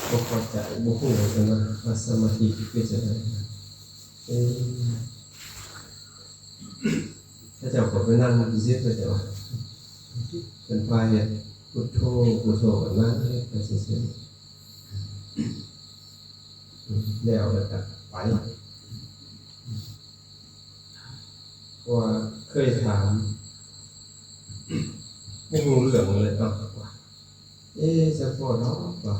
ບໍ່ເຂົ້າໃຈ ບໍ່ຮູ້ວ່າສະມາທິຄືຈັ່ງໃດ. ເອີ ເຂົາເຈົ້າກໍໄປນັ່ງຢູ່ຊື່ໆ ເຂົາເຈົ້າວ່າ ເພິ່ນພາເຮັດພຸດໂທ ພຸດໂທ ກໍນັ່ງເຮັດໄປຊື່ໆ ແລ້ວ ແລ້ວກໍໄປ. ເພາະວ່າເຄີຍຖາມ ບໍ່ຮູ້ເລື່ອງເລີຍເນາະ ວ່າ ເອ ສະເພາະເນາະ ວ່າ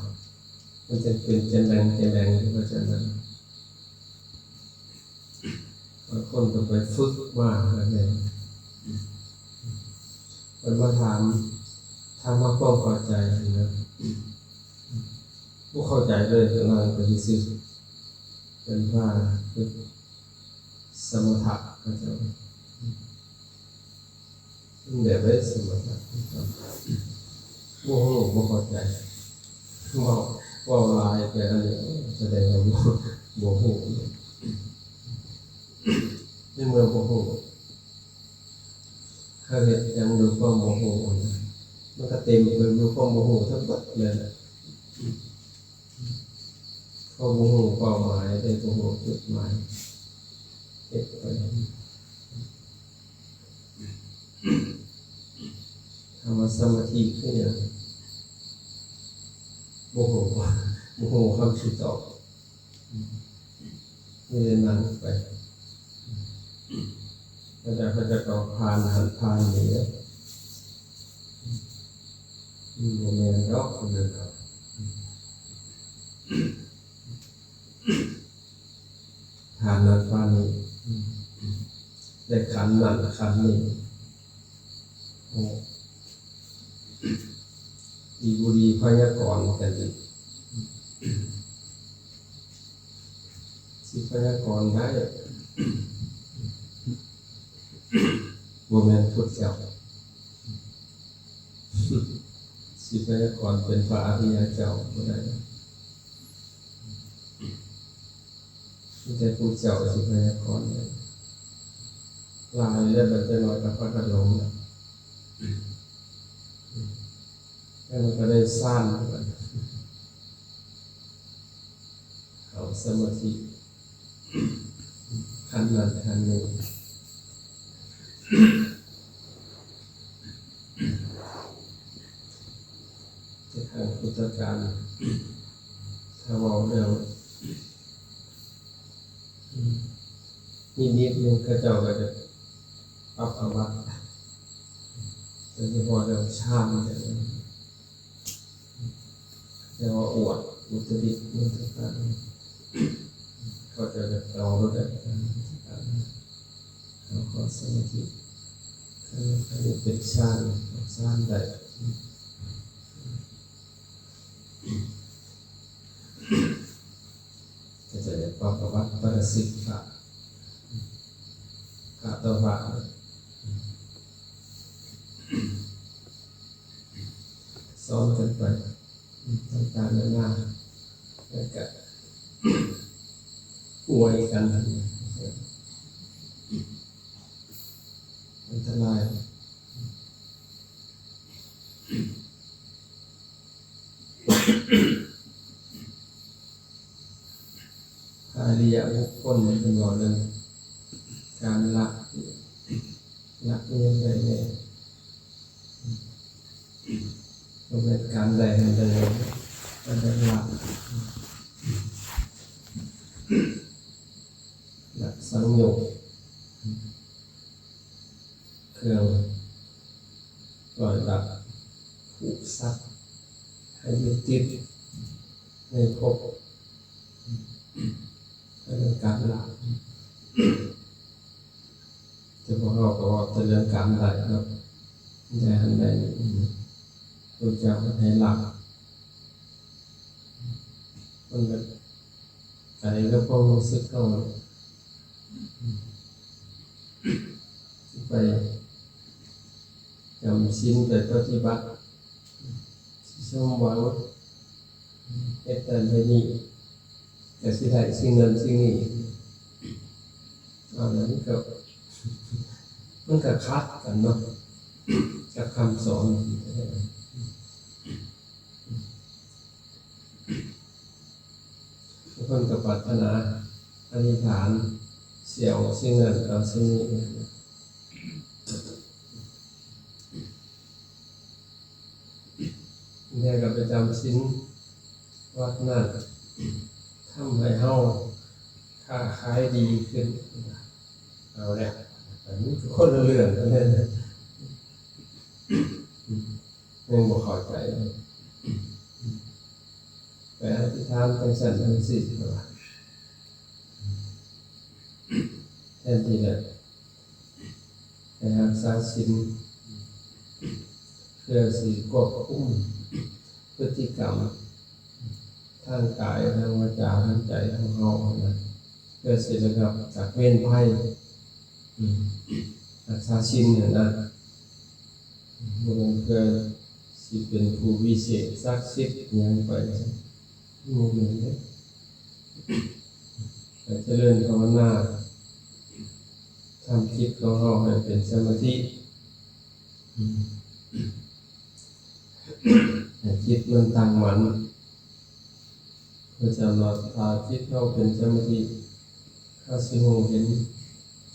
ມັນຈັ່ງເປັນຈັ່ງໃດຈັ່ງໃດ ວ່າຊັ້ນນະ. ບາງຄົນກໍໄປຝຶກມາແລ້ວ ເພິ່ນມາຖາມ ຖາມຫາຄວາມເຂົ້າໃຈນະ ບໍ່ເຂົ້າໃຈເລີຍ ກໍນັ່ງໄປຊື່ໆ. ເພິ່ນພາຝຶກສະມະຖະ ເຂົາເຈົ້າ ແບບໃດສະມະຖະ ບໍ່ຮູ້ ບໍ່ເຂົ້າໃຈ ເວົ້າ ເວົ້າຫຼາຍໄປອັນນີ້ ສະແດງວ່າບໍ່ ບໍ່ຮູ້. ໃນເມື່ອບໍ່ຮູ້ ເຮົາເຮັດຫຍັງດ້ວຍຄວາມບໍ່ຮູ້ ມັນກໍເຕັມໄປດ້ວຍຄວາມບໍ່ຮູ້ທັງເບິດແຫຼະ. ເພາະບໍ່ຮູ້ເປົ້າໝາຍ ແລະ ບໍ່ຮູ້ຈຸດໝາຍ ເຮັດໄປ. ຄຳວ່າສະມາທິຄືຫຍັງ? ບໍ່ຮູ້ ບໍ່ຮູ້ຄຳຊິຕອບ. ມີແຕ່ນັ່ງໄປ ເຂົາເຈົ້າ ເຂົາເຈົ້າກໍຜ່ານຫັ້ນຜ່ານນີ້ເດ້. ມັນບໍ່ແມ່ນດອກ ເຂົາເຈົ້າກໍຜ່ານນັ້ນຜ່ານນີ້ ໄດ້ຂັ້ນນັ້ນຂັ້ນນີ້. ໂອ້ ດີບໍ່ດີພະຍາກອນກັນອີກ ຊິພະຍາກອນໄດ້ ບໍ່ແມ່ນພຸດທະເຈົ້າ ຊິພະຍາກອນເປັນພະອະລິຍະເຈົ້າບໍ່ໄດ້. ມີແຕ່ຜູ້ເຈົ້າຊິພະຍາກອນໄດ້. ຫຼາຍແລ້ວ ບັດຈັກໜ້ອຍກໍພາກັນຫຼົງແລ້ວ ແລ້ວມັນກໍໄດ້ຊານ ເຂົ້າສະມາທິ ຂັ້ນນັ້ນຂັ້ນນີ້. ແຕ່ຄັ້ງພຸດທະການ ຖ້າເວົ້າເລື່ອງນິມິດນີ້ ເຂົາເຈົ້າກໍຈະປັບອາບັດ ໂດຍສະເພາະເລື່ອງຊານ ແຕ່ວ່າອວດອຸດຕະລິດຫຍັງຕ່າງໆ ເຂົາເຈົ້າຈະເອົາໂລດ ເອົາເຂົ້າສະມາທິ ອັນນີ້ເປັນຊານ ຊານໄດ້ ເຂົາເຈົ້າຈະປະປະວັດປະລະສິກຂະ ກະຕະວະ ສອນກັນໄປຕ່າງໆນານາ ແລ້ວກະອວຍກັນ ອັນຕະລາຍ. ພະອະລິຍະບຸກຄົນເພິ່ນເວົ້າເລື່ອງການລະ ລະອີ່ຫຍັງໄດ້ແດ່ ບໍ່ແມ່ນການໄດ້ຫັ້ນໄດ້ນີ້ ການໄດ້ລະ ລະສັງໂຍກ ເຄື່ອງປ່ອຍລະຜູກສັດໃຫ້ຍຶດຕິດໃນພົບ ເລື່ອງການລະ ແຕ່ພວກເຮົາກໍເວົ້າແຕ່ເລື່ອງການໄດ້ເນາະ ໄດ້ຫັ້ນໄດ້ນີ້ ພະເຈົ້າເພິ່ນໃຫ້ລະ ມັນກໍໄກກັບຄວາມຮູ້ສຶກເຮົາ ໄປຈຳສິນ ໄປປະຕິບັດ ຊິສົມຫວັງ ເຮັດນັ້ນເຮັດນີ້ ກໍຊິໄດ້ສິ່ງນັ້ນສິ່ງນີ້ ອັນນັ້ນກໍ ມັນກໍຂັດກັນເນາະ ກັບຄຳສອນ. ເອີ ເອີ ເອີ. ເພິ່ນກໍປາດຖະໜາ ອະທິຖານ ຊິເອົາສິ່ງນັ້ນເອົາສິ່ງນີ້ ແລ້ວກໍໄປຈຳສິນວັດນັ້ນ ທຳໃຫ້ເຮົາຄ້າຂາຍດີຂຶ້ນ ເອົາແລ້ວ ອັນນີ້ຄືຄົນລະເລື່ອງກັນເລີຍ ຍັງບໍ່ເຂົ້າໃຈ ໄປອະທິຖານຈັ່ງຊັ້ນຈັ່ງຊີ້ ເພິ່ນວ່າ ແທນທີ່ຈະໃຫ້ຮັກສາສິນ ເພື່ອຊິຄວບຄຸມພຶດຕິກຳທາງກາຍ ທາງວາຈາ ທາງໃຈຂອງເຮົາຫັ້ນນະ ເພື່ອຊິລະງັບຈາກເວນໄພ ອືມ ຮັກສາສິນຫັ້ນນະ ບໍ່ແມ່ນເພື່ອຊິເປັນຜູ້ວິເສດສັກສິດຫຍັງໄປ ບໍ່ແມ່ນເດ້ ໃຫ້ຈະເລີນພາວະນາ ທຳຈິດຂອງເຮົາໃຫ້ເປັນສະມາທິ ອືມ ໃຫ້ຈິດມັນຕັ້ງໝັ້ນ ເພາະສຳລັບຖ້າຈິດເຮົາເປັນສະມາທິ ເຮົາຊິຮູ້ເຫັນ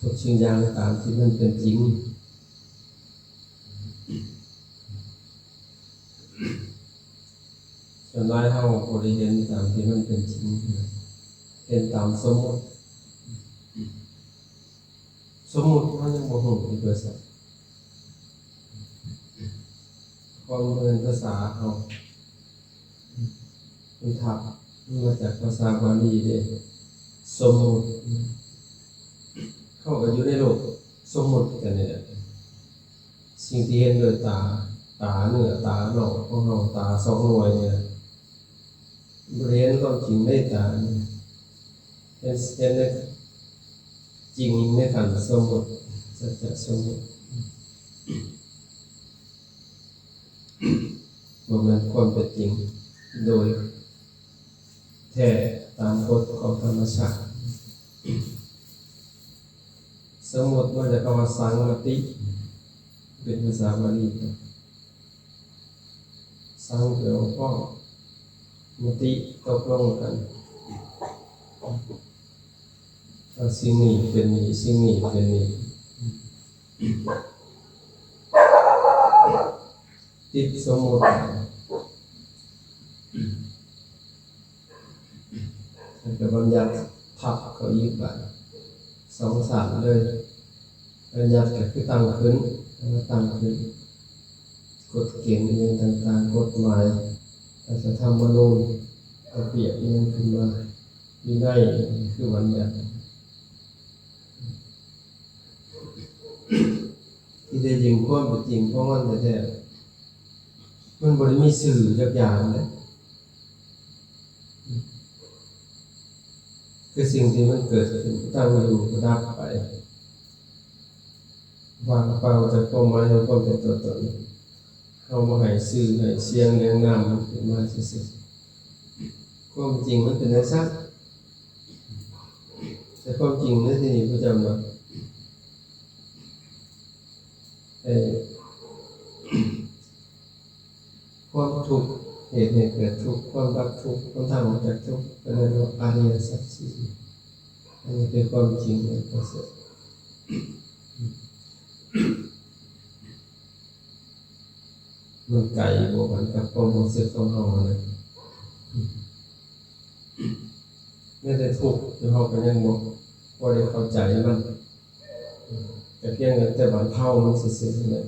ທຸກສິ່ງຢ່າງຕາມທີ່ມັນເປັນຈິງ. ສ່ວນຫຼາຍເຮົາບໍ່ໄດ້ເຫັນຕາມທີ່ມັນເປັນຈິງ, ເຫັນຕາມສົມມຸດ. ສົມມຸດເຮົາຍັງບໍ່ຮູ້ອີກວ່າຊັ້ນ. ຄວາມເໝືອນພາສາເຮົາ ມັນທັບ ມັນມາຈາກພາສາບາລີເດ້ ສົມມຸດ. ເຮົາກໍຢູ່ໃນໂລກສົມມຸດກັນນີ້ແຫຼະ. ສິ່ງທີ່ເຫັນດ້ວຍຕາ, ຕາເນື້ອຕາໜອງຂອງເຮົາ, ຕາສອງໜ່ວຍນີ້ນະ, ບໍ່ໄດ້ເຫັນຄວາມຈິງໃນຕານີ້, ເຫັນ, ເຫັນໃນຈິງໃນຂັ້ນສົມມຸດ, ສັດຈະສົມມຸດ. ບໍ່ແມ່ນຄວາມເປັນຈິງໂດຍແທ້ຕາມກົດຂອງທຳມະຊາດ. ສົມມຸດມາຈາກຄຳວ່າສັງມະຕິ ເປັນພາສາບາລີ. ສັງແປວ່າພ້ອມ, ມະຕິຕົກລົງກັນ ວ່າສິ່ງນີ້ເປັນນີ້, ສິ່ງນີ້ເປັນນີ້. ຕິດສົມມຸດ ແລ້ວກໍບັນຍັດທັບເຂົ້າອີກບາດ ສອງຊັ້ນເລີຍ. ບັນຍັດກໍຄືຕັ້ງຂຶ້ນ, ແປວ່າຕັ້ງຂຶ້ນ ກົດເກນອີ່ຫຍັງຕ່າງໆ, ກົດໝາຍ, ລັດຖະທຳມະນູນ, ລະບຽບອີ່ຫຍັງຂຶ້ນມາ, ວິໄນ ຄືບັນຍັດ. ທີ່ແທ້ຈິງຄວາມເປັນຈິງຂອງມັນແທ້ໆ ມັນບໍ່ໄດ້ມີຊື່ຈັກຢ່າງເດ້. ຄືສິ່ງທີ່ມັນເກີດຂຶ້ນ, ຕັ້ງຢູ່, ດັບໄປ, ວ່າງເປົ່າຈາກຄວາມໝາຍຂອງຄວາມເປັນຕົວຕົນ. ເຮົາບໍ່ໃຫ້ຊື່ໃຫ້ສຽງເລື່ອງນາມມັນຂຶ້ນມາຊື່ໆ. ຄວາມຈິງມັນເປັນຈັ່ງຊັ້ນ. ແຕ່ຄວາມຈິງໃນທີ່ນີ້ ພະເຈົ້າວ່າ ເອີ ຄວາມທຸກ ເຫດໃຫ້ເກີດທຸກ, ຄວາມດັບທຸກ, ຫົນທາງອອກຈາກທຸກ ເພິ່ນເອີ້ນວ່າອະລິຍະສັດສີ່. ອັນນີ້ຄືຄວາມຈິງອັນປະເສີດ. ມັນໄກບໍ່ກັນກັບຄວາມຮູ້ສຶກຂອງເຮົາຫັ້ນນະ. ແມ້ແຕ່ທຸກຢູ່ເຮົາກໍຍັງບໍ່ ບໍ່ໄດ້ເຂົ້າໃຈມັນ, ກໍພຽງແຕ່ບັນເທົາມັນຊື່ໆນັ້ນແຫຼະ.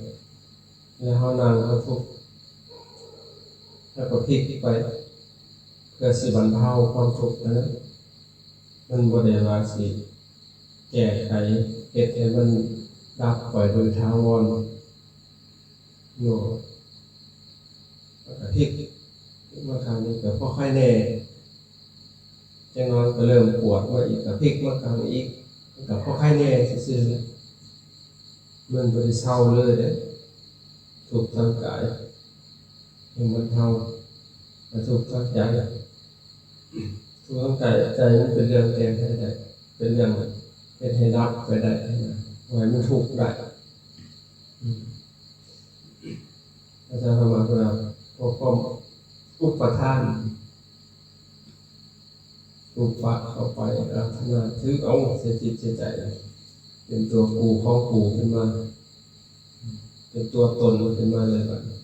ແລ້ວເຮົານັ່ງເຮົາທຸກ ເຮົາກໍພິກໄປເພື່ອຊິບັນເທົາຄວາມທຸກນັ້ນ. ມັນບໍ່ໄດ້ວ່າຊິແກ້ໄຂເຮັດໃຫ້ມັນດັບໄປໂດຍຖາວອນ. ເນາະ ແລ້ວກໍພິກມາຂ້າງນີ້ກໍພໍໄຄແນ່, ຈັກໜ່ອຍກໍເລີ່ມປວດມາອີກ, ກໍພິກມາຂ້າງນີ້ອີກ, ມັນກໍພໍໄຄແນ່ຊື່ໆ. ມັນບໍ່ໄດ້ເຊົາເລີຍເດ້ ທຸກທາງກາຍຍັງບັນເທົາ, ແຕ່ທຸກທາງໃຈ ທຸກທາງກາຍໃຈມັນເປັນເລື່ອງແກ້ໄຂໄດ້, ເປັນເລື່ອງເຮັດໃຫ້ດັບໄປໄດ້ນະ, ບໍ່ໃຫ້ມັນທຸກໄດ້. ອາຈານທຳມະເພິ່ນວ່າ ເພາະຄວາມອຸປະທານ ຮູບປະເຂົ້າໄປ ອາຣາທະນາ ຖືເອົາໃສ່ຈິດໃສ່ໃຈ ເປັນຕົວກູຂອງກູຂຶ້ນມາ ເປັນຕົວຕົນຂຶ້ນມາເລີຍບັດນີ້.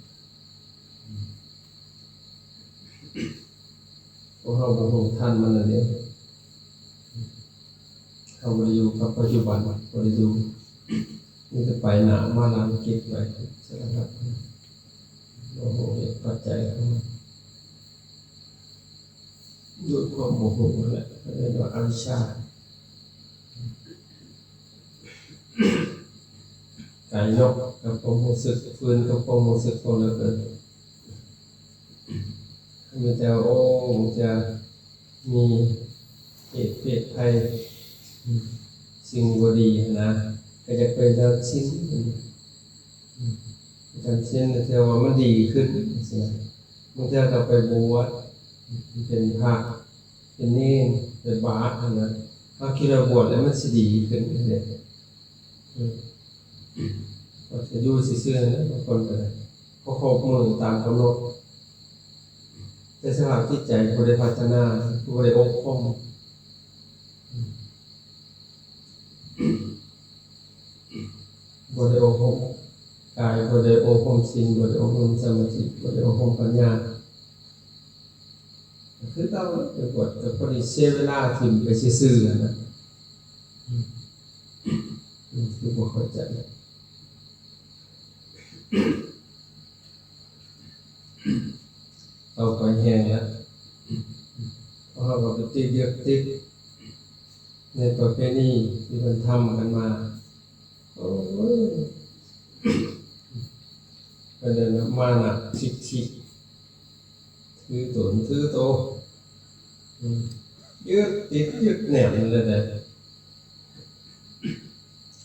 ພວກເຮົາບໍ່ຮູ້ທັນມັນແລ້ວເດ້. ເຮົາບໍ່ໄດ້ຢູ່ກັບປັດຈຸບັນ ບໍ່ໄດ້ຢູ່ ມີແຕ່ໄປໜ້າມາຫຼັງ ຄິດໄປສາລະພັດ ບໍ່ຮູ້ເຫດປັດໄຈຂອງມັນ ດ້ວຍຄວາມບໍ່ຮູ້ນັ້ນແຫຼະ ເຂົາເອີ້ນວ່າອະວິຊຊາ. ກາຍນອກກັບຄວາມຮູ້ສຶກ ຟື້ນກັບຄວາມຮູ້ສຶກຂອງເຮົາເກີດ ມີແຕ່ ໂອ້ ມັນຈະມີເຫດເພດໄພ ສິ່ງບໍ່ດີຫັ້ນນະ ກໍຢາກໄປຈຳສິນ ຈຳສິນແຕ່ວ່າມັນດີຂຶ້ນ ຈັ່ງຊີ້ນະ. ບາງເທື່ອກໍໄປບວດ ເປັນພະ ເປັນເນນ ເປັນບາດຫັ້ນນະ ເຮົາຄິດວ່າບວດແລ້ວມັນຊິດີຂຶ້ນເດ້. ອືມ ກໍຈະຢູ່ຊື່ໆ ນັ້ນແຫຼະ ບາງຄົນກໍໄດ້ ພໍຄົບມື້ຕາມກຳນົດ ແຕ່ສະພາບຈິດໃຈບໍ່ໄດ້ພັດທະນາ ບໍ່ໄດ້ອົບຮົມ ອືມ ບໍ່ໄດ້ອົບຮົມກາຍ ບໍ່ໄດ້ອົບຮົມສິນ ບໍ່ໄດ້ອົບຮົມສະມາທິ ບໍ່ໄດ້ອົບຮົມປັນຍາ ຄືເກົ່າ ໄປບວດກໍພໍດີເສຍເວລາຖິ້ມໄປຊື່ໆ ຫັ້ນນະ. ອືມ ຄືບໍ່ເຂົ້າໃຈ ເອົາໄປແຮງແລ້ວ ເພາະເຮົາກໍໄປຕິດຍຶດຕິດໃນປະເພນີທີ່ເພິ່ນທຳກັນມາ. ໂອ້ຍ ເພິ່ນເອີ້ນວ່າມານະທິດຖິ ຖືຕົນຖືໂຕ ອືມ ຍຶດຕິດຍຶດແໜ້ນເລີຍເດ້.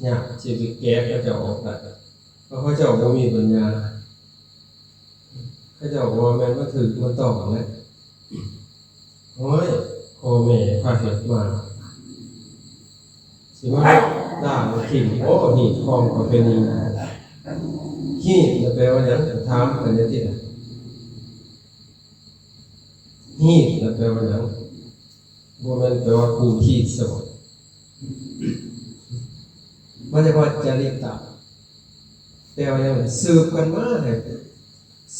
ຍາກຊິໄປແກະເຂົາເຈົ້າອອກໄດ້ ເພາະເຂົາເຈົ້າບໍ່ມີປັນຍາ. ເຂົາເຈົ້າກໍວ່າແມ່ນມັນຖືກມັນຕ້ອງແຫຼະ. ໂອ້ຍ ພໍ່ແມ່ພາເຮັດມາ ຊິມາລ້າງຖິ້ມບໍ ຮີດຄອງປະເພນີ. ຮີດນະແປວ່າຫຍັງ? ຖາມເພິ່ນແດ່ຕິລະ ຮີດນະແປວ່າຫຍັງ? ບໍ່ແມ່ນແປວ່າຜູ້ທີ່ສະຫວັດ ມັນຈະວ່າຈະລິຕະ ແປວ່າຫຍັງ? ສືບກັນມາໃຫ້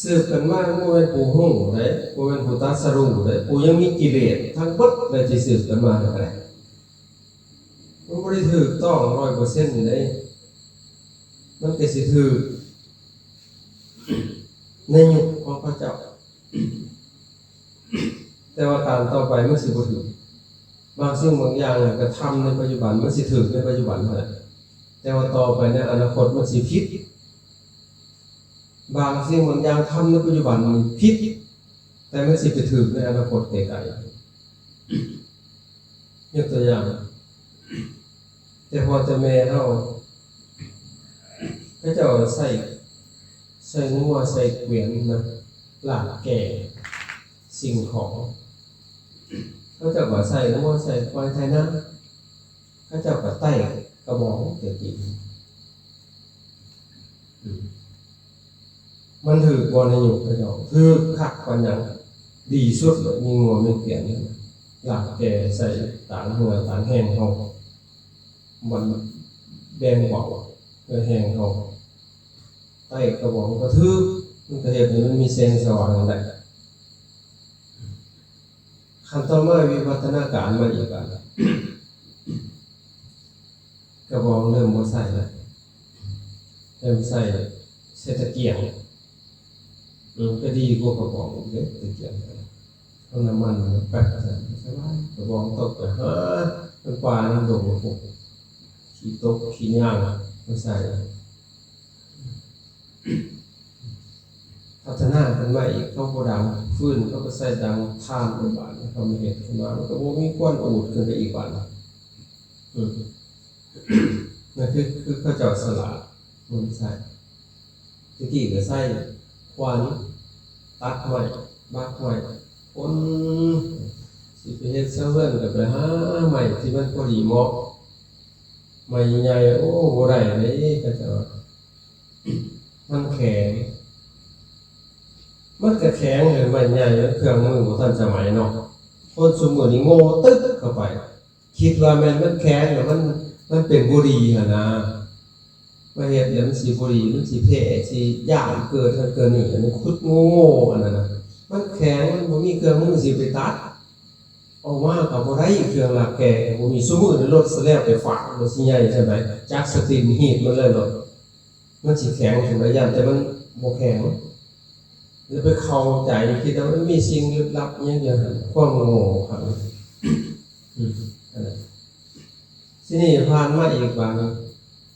ສືບກັນມາ ບໍ່ແມ່ນຜູ້ຮູ້ໃດ ບໍ່ແມ່ນຜູ້ຕັດສະຮູ້ໃດ ຜູ້ຍັງມີກິເລດທັງເບິດໃດ ທີ່ສືບກັນມາໃຫ້ໃດ ມັນບໍ່ໄດ້ຖືກຕ້ອງຮ້ອຍເປີເຊັນໃດ ມັນກໍຊິຖືກໃນຍຸກຂອງເຂົາເຈົ້າ. ແຕ່ວ່າການຕໍ່ໄປມັນຊິບໍ່ຖືກ. ບາງສິ່ງບາງຢ່າງກະທຳໃນປັດຈຸບັນ ມັນຊິຖືກໃນປັດຈຸບັນຫັ້ນແຫຼະ ແຕ່ວ່າຕໍ່ໄປໃນອະນາຄົດມັນຊິຜິດ. ບາງສິ່ງບາງຢ່າງທຳໃນປັດຈຸບັນມັນຜິດ ແຕ່ມັນຊິໄປຖືກໃນອະນາຄົດໄກໆ. ຍົກຕົວຢ່າງ ແຕ່ພໍ່ແຕ່ແມ່ເຮົາ ເຂົາເຈົ້າໃຊ້ ໃຊ້ງົວ ໃຊ້ກວຽນນະ ລາກແກ່ສິ່ງຂອງ. ເຂົາເຈົ້າກໍໃຊ້ງົວ ໃຊ້ຄວາຍໄຖນາ. ເຂົາເຈົ້າກໍໄຕ້ກະບອງແຕ່ກີ້. ອືມ ມັນຖືກບໍ່ໃນຍຸກເຂົາເຈົ້າ? ຖືກຄັກປານຫຍັງ? ດີສຸດເລີຍ ມີງົວມີກວຽນ ລາກແກ່ໃສ່ຕາງເຫື່ອຕາງແຮງເຮົາ ມັນແບ່ງເບົາເຫື່ອແຮງເຮົາ. ໄຕ້ກະບອງກໍຖືກ ມັນກໍເຮັດໃຫ້ມັນມີແສງສະຫວ່າງນັ້ນແຫຼະ. ຂັ້ນຕໍ່ມາວິວັດທະນາການມາອີກບາດ ກະບອງເລີ່ມບໍ່ໃຊ້ລະ ເລີ່ມໃຊ້ ໃຊ້ຕະກຽງ. ເອີ ກະດີກວ່າກະບອງເດ້ ຕະກຽງ ເອົານ້ຳມັນແປັດ ສະບາຍ. ກະບອງຕົກໄປຫາ ມັນປ່ານຳດົງ ໂອ້ໂຫ ຂີ້ຕົກຂີ້ຍ່າງມາໃສ່. ພັດທະນາຂຶ້ນມາອີກ ເຂົາບໍ່ດັງຟືນ ເຂົາກໍໃສ່ດັງຖ່ານ ບາດນີ້ເຂົາມາເຮັດຂຶ້ນມາ ມັນກໍບໍ່ມີຄວັນອູດຂຶ້ນໄປອີກບາດນີ້. ອືມ ນັ້ນຄື ຄືເຂົາເຈົ້າສະຫຼາດ ມັນໃສ່ ແຕ່ກີ້ກໍໃສ່ຂວານ ຕັດໄມ້ ບັກໄມ້ ຄົນ ຊິໄປເຮັດຊາວເຮືອນກໍໄປຫາໄມ້ທີ່ມັນພໍດີເໝາະ ໄມ້ໃຫຍ່ ໂອ້ ບໍ່ໄດ້ເດ້ ເຂົາເຈົ້າວ່າ ມັນແຂງ ມັນກະແຂງເລີຍ ໄມ້ໃຫຍ່ ມັນເຄື່ອງມືບໍ່ທັນສະໄໝເນາະ. ຄົນຊຸມື້ນີ້ໂງ່ຕຶບເຂົ້າໄປ ຄິດວ່າແມ່ນມັນແຂງ ແລ້ວມັນ ມັນເປັນບໍ່ດີຫັ້ນນະ ມາເຮັດແລ້ວມັນຊິບໍ່ດີ ມັນຊິແພ້ ຊິຢ້ານເກີດຫັ້ນເກີດນີ້ ອັນນີ້ຂຸດໂງ່ໆ ອັນນັ້ນນະ ມັນແຂງ ມັນບໍ່ມີເຄື່ອງມືຊິໄປຕັດ ເອົາມາກໍບໍ່ໄດ້ ເຄື່ອງລາກແກ່ກໍບໍ່ມີ ຊຸມື້ນີ້ລົດສະແລວໄປຝາກ ມັນຊິໃຫຍ່ສ່ຳໃດ ຈັກສະຕີນຮີດມັນເລີຍໂລດ ມັນຊິແຂງສ່ຳໃດ ຢ້ານແຕ່ມັນບໍ່ແຂງ ແລ້ວໄປເຂົ້າໃຈ ຄິດວ່າມັນມີສິ່ງລຶກລັບອີ່ຫຍັງຢູ່ຫັ້ນ ຄວາມໂງ່ຄັກ ອືມ ອັນນັ້ນ ທີນີ້ຜ່ານມາອີກບາດນີ້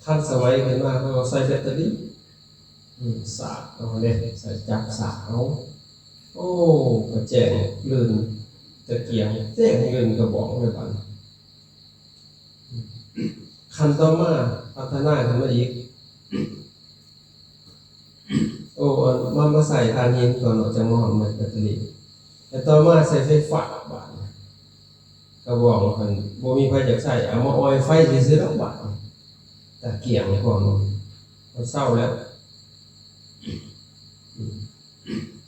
ທັນສະໄໝຂຶ້ນມາ ເຂົາກໍໃສ່ແບັດເຕີຣີ ອືມ ສາກເອົາເດ້ ໃສ່ຈັບສາກເອົາ ໂອ້ ກະແຈ້ງລື່ນຕະກຽງ ແຈ້ງລື່ນກະບອງເລີຍບາດນີ້ ຂັ້ນຕໍ່ມາພັດທະນາຂຶ້ນມາອີກ ໂອ້ ອັນ ມາ ມາໃສ່ຖ່ານຫີນກ່ອນເນາະ ຈັ່ງມາຮອດແບັດເຕີຣີ ແລ້ວຕໍ່ມາໃສ່ໄຟຟ້າບາດນີ້ ກະບອງເພິ່ນບໍ່ມີໃຜຢາກໃຊ້ ເອົາມາອອຍໄຟຊື່ໆດອກບາດນີ້ ຕະກຽງພວກນີ້ ມັນເຊົາແລ້ວ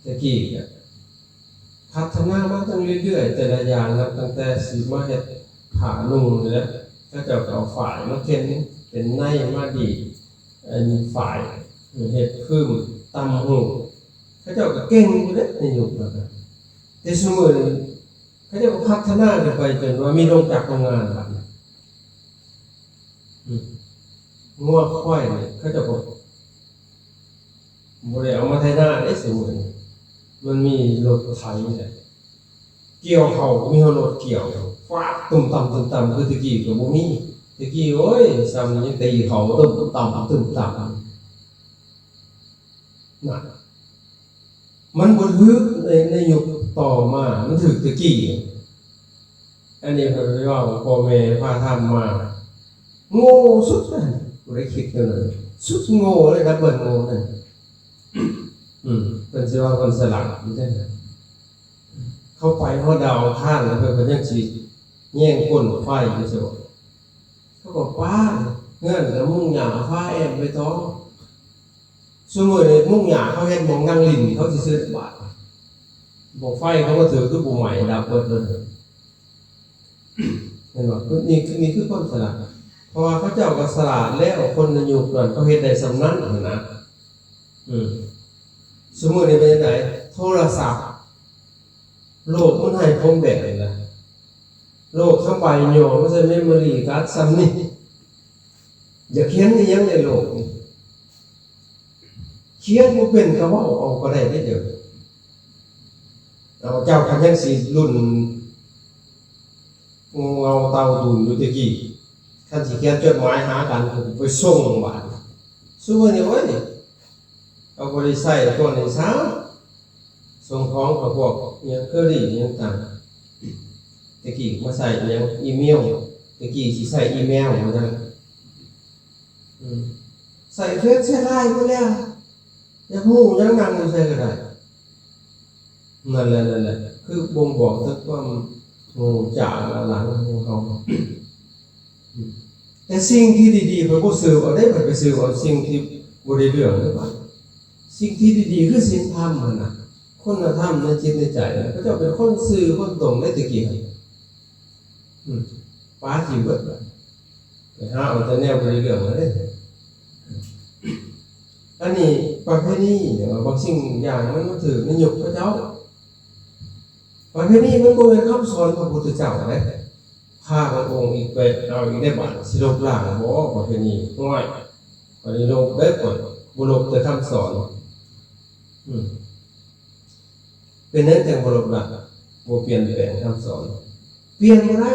ແຕ່ກີ້ກະພັດທະນາມາຕັ້ງເລື້ອຍໆ ແຕ່ລະຢ່າງນະ ຕັ້ງແຕ່ຊິມາເຮັດຜ້ານຸ່ງນີ້ແຫຼະ ເຂົາເຈົ້າກະເອົາຝ້າຍມາເຂັນ ເປັນໄນມາດີດ ອັນຝ້າຍ ເຮັດຄືມ ຕ່ຳຫູກ ເຂົາເຈົ້າກະເກັ່ງຢູ່ເດ້ໃນຍຸກນັ້ນນະ ແຕ່ຊຸມື້ນີ້ ເຂົາເຈົ້າກະພັດທະນາຂຶ້ນໄປຈົນວ່າມີໂຮງຈັກໂຮງງານບາດນີ້ ອືມ ງົວຄວາຍນີ້ ເຂົາເຈົ້າກະບໍ່ໄດ້ເອົາມາໄຖນາເດ້ ຊຸມື້ນີ້ ມັນມີລົດໄຖແຫຼະ ກ່ຽວເຂົ້າກະມີຮອດລົດກ່ຽວ ຟາດ ຕຸ້ມຕຳ ຕຸ້ມຕຳ ຄືແຕ່ກີ້ກະບໍ່ມີ ແຕ່ກີ້ ໂອ້ຍ ຊ່ຳຍັງຕີເຂົ້າ ຕຸ້ມຕຳ ຕຸ້ມຕຳ ນະ ມັນບໍ່ຖືກໃນ ໃນຍຸກຕໍ່ມາ ມັນຖືກແຕ່ກີ້ ອັນນີ້ເພິ່ນເວົ້າພໍ່ແມ່ພາທຳມາ ໂງ່ສຸດເລີຍ ບໍ່ໄດ້ຄິດເລີຍ ສຸດໂງ່ເລີຍ ດັບເບິນໂງ່ນັ້ນ ອືມ ເພິ່ນຊິວ່າເພິ່ນສະຫຼາດຢູ່ຈັ່ງໃດ ເຂົາໄປຮອດດາວອັງຄານແລ້ວ ເພິ່ນ ເພິ່ນຍັງຊິແຍງກົ້ນໄຟຢູ່ຊັ້ນບໍ ເຂົາກໍປ້າ ເຮືອນກະມຸງຫຍ້າ ຟ້າແອ້ມໃບຕອງ ຊຸມື້ນີ້ມຸງຫຍ້າເຂົາເຮັດໝ່ອງນັ່ງຫຼິ້ນເຂົາຊື່ໆ ບາດ ໝໍ້ໄຟເຂົາມາຖືກຄືບໍ່ໄໝ້ ດັບເບິດເລີຍ ເຫັນບໍ່ ນີ້ ນີ້ຄືຄວາມສະຫຼາດ ເພາະວ່າເຂົາເຈົ້າກະສະຫຼາດແລ້ວ ຄົນໃນຍຸກນັ້ນເຂົາເຮັດໄດ້ສ່ຳນັ້ນຫັ້ນນະ ອືມ ຊຸມື້ນີ້ເປັນຈັ່ງໃດ ໂທລະສັບ ໂລກມັນໃຫ້ພົມແດງແລ້ວ ໂລກສະບາຍຫຍໍ້ມາໃສ່ເມໂມຣີກາດສ່ຳນີ້ ຢາກຂຽນອີ່ຫຍັງໃນໂລກນີ້ ຂຽນບໍ່ເປັນກະເວົ້າເອົາກະໄດ້ເດ້ ດຽວນີ້ ເອົາ ເຈົ້າຄັນຍັງຊິລຸ້ນງູເຫງົາເຕົ່າຕຸ່ນຢູ່ແຕ່ກີ້ ຄັນຊິຂຽນຈົດໝາຍຫາກັນ ໄປສົ່ງບາດ ຊຸມື້ນີ້ ໂອ້ຍ ເຂົາບໍ່ໄດ້ໃຊ້ພວກນີ້ຊ້ຳ ສົ່ງຂອງເຂົ້າພວກອີ່ຫຍັງເຄີຣີອີ່ຫຍັງຕ່າງ ແຕ່ກີ້ມາໃຊ້ອີ່ຫຍັງອີເມວ ແຕ່ກີ້ຊິໃຊ້ອີເມວວ່າຊັ້ນ ອືມ ໃຊ້ເຟສໃຊ້ໄລນ໌ໝົດແລ້ວ ຢາກຮູ້ຫຍັງນັ່ງຢູ່ໃສກະໄດ້ ນັ້ນແຫຼະ ນັ້ນແຫຼະ ຄືບົ່ງບອກເຖິງຄວາມໂງ່ຈ້າລ້າຫຼັງຂອງເຮົາ ແຕ່ສິ່ງທີ່ດີໆ ເພິ່ນບໍ່ສືບເອົາເດ້ ເພິ່ນໄປສືບເອົາສິ່ງທີ່ບໍ່ໄດ້ເລື່ອງເດ້ ບາດ ສິ່ງທີ່ດີໆ ຄືສິນທຳຫັ້ນນະ ຄຸນນະທຳໃນຈິດໃນໃຈນະ ເຂົາເຈົ້າເປັນຄົນຊື່ຄົນຕົງເດ້ແຕ່ກີ້ ອືມ ປາຖິ້ມເບິດ ໄປຫາເອົາແຕ່ແນວບໍ່ໄດ້ເລື່ອງເລີຍ ອັນນີ້ປະເພນີ ບາງສິ່ງບາງຢ່າງມັນມາຖືກໃນຍຸກເຂົາເຈົ້າ ປະເພນີມັນບໍ່ແມ່ນຄຳສອນພະພຸດທະເຈົ້າເດ້ ພະບາງອົງອີກໄປເອົາອີກໄດ້ບາດ ຊິລົບລ້າງບໍ່ປະເພນີ ຫ້ວຍ ອັນນີ້ລົບເດ້ ຂ້ອຍບໍ່ລົບແຕ່ຄຳສອນ ອືມ ເປັນຫຍັງຈັ່ງບໍ່ລົບລ້າງ ບໍ່ປ່ຽນແປງຄຳສອນ ປ່ຽນບໍ່ໄດ້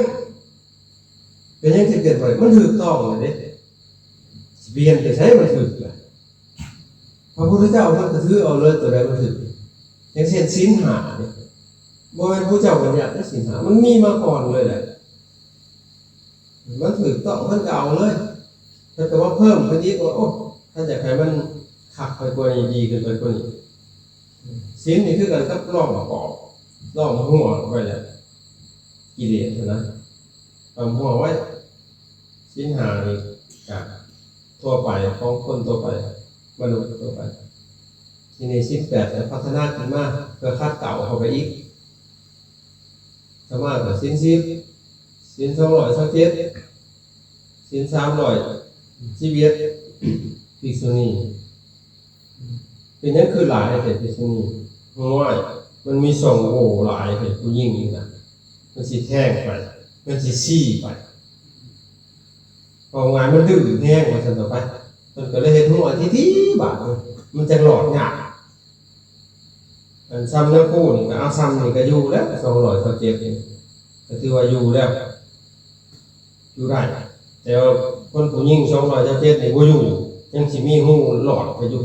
ເປັນຫຍັງຈຶ່ງປ່ຽນບໍ່ໄດ້ ມັນຖືກຕ້ອງແລ້ວເດ້ ຊິປ່ຽນໄປໃສມັນຖືກລະ ພະພຸດທະເຈົ້າເພິ່ນກະຖືເອົາເລີຍ ໂຕໃດມັນຖືກ ຢ່າງເຊັ່ນສິນຫ້ານີ້ ບໍ່ແມ່ນພະເຈົ້າບັນຍັດເດ້ ສິນຫ້າ ມັນມີມາກ່ອນເລີຍແຫຼະ ມັນຖືກຕ້ອງເພິ່ນກະເອົາເລີຍ ເພິ່ນກະມາເພີ່ມຂຶ້ນອີກວ່າ ໂອ້ ຄັນຢາກໃຫ້ມັນຄັກໄປກວ່ານີ້ ດີຂຶ້ນໄປກວ່ານີ້ ສິນນີ້ຄືກັນກັບລ້ອມປອກ ລ້ອມຮົ້ວໄວ້ແຫຼະ ກິເລດຫັ້ນນະ ລ້ອມຮົ້ວໄວ້ ສິນຫ້ານີ້ກະທົ່ວໄປ ຂອງຄົນທົ່ວໄປ ມະນຸດທົ່ວໄປ ທີນີ້ສິນແປດກະພັດທະນາຂຶ້ນມາ ເພື່ອຂັດເກົາເຂົ້າໄປອີກ ຕະມາກໍສິນສິບ ສິນສອງຮ້ອຍຊາວເຈັດ ສິນສາມຮ້ອຍສິບເອັດ ພິກຂຸນີ. ເປັນຫຍັງຄືຫຼາຍແທ້ພິກຂຸນີ? ໂອ້ຍ ມັນມີຊ່ອງໂຫວ່ຫຼາຍແທ້ ຜູ້ຍິງນີ້ນະ ມັນຊິແທງໄປ ມັນຊິຊີ້ໄປ ເວົ້າງ່າຍມັນດື້ແຮງວ່າຊັ້ນເຖາະໄປ. ເພິ່ນກໍເລີຍເຮັດຫົວທີ່ດີບາດນີ້ ມັນຈັ່ງລອດຍາກ. ອັນຊ່ຳແນວຄູ່ນີ້ກໍເອົາຊ່ຳນີ້ກໍຢູ່ແລ້ວ ສອງຮ້ອຍຊາວເຈັດນີ້ ກໍຖືວ່າຢູ່ແລ້ວ ຢູ່ໄດ້. ແຕ່ວ່າຄົນຜູ້ຍິງສອງຮ້ອຍຊາວເຈັດນີ້ບໍ່ຢູ່ ຍັງຊິມີຮູຫຼອດໄປຢູ່.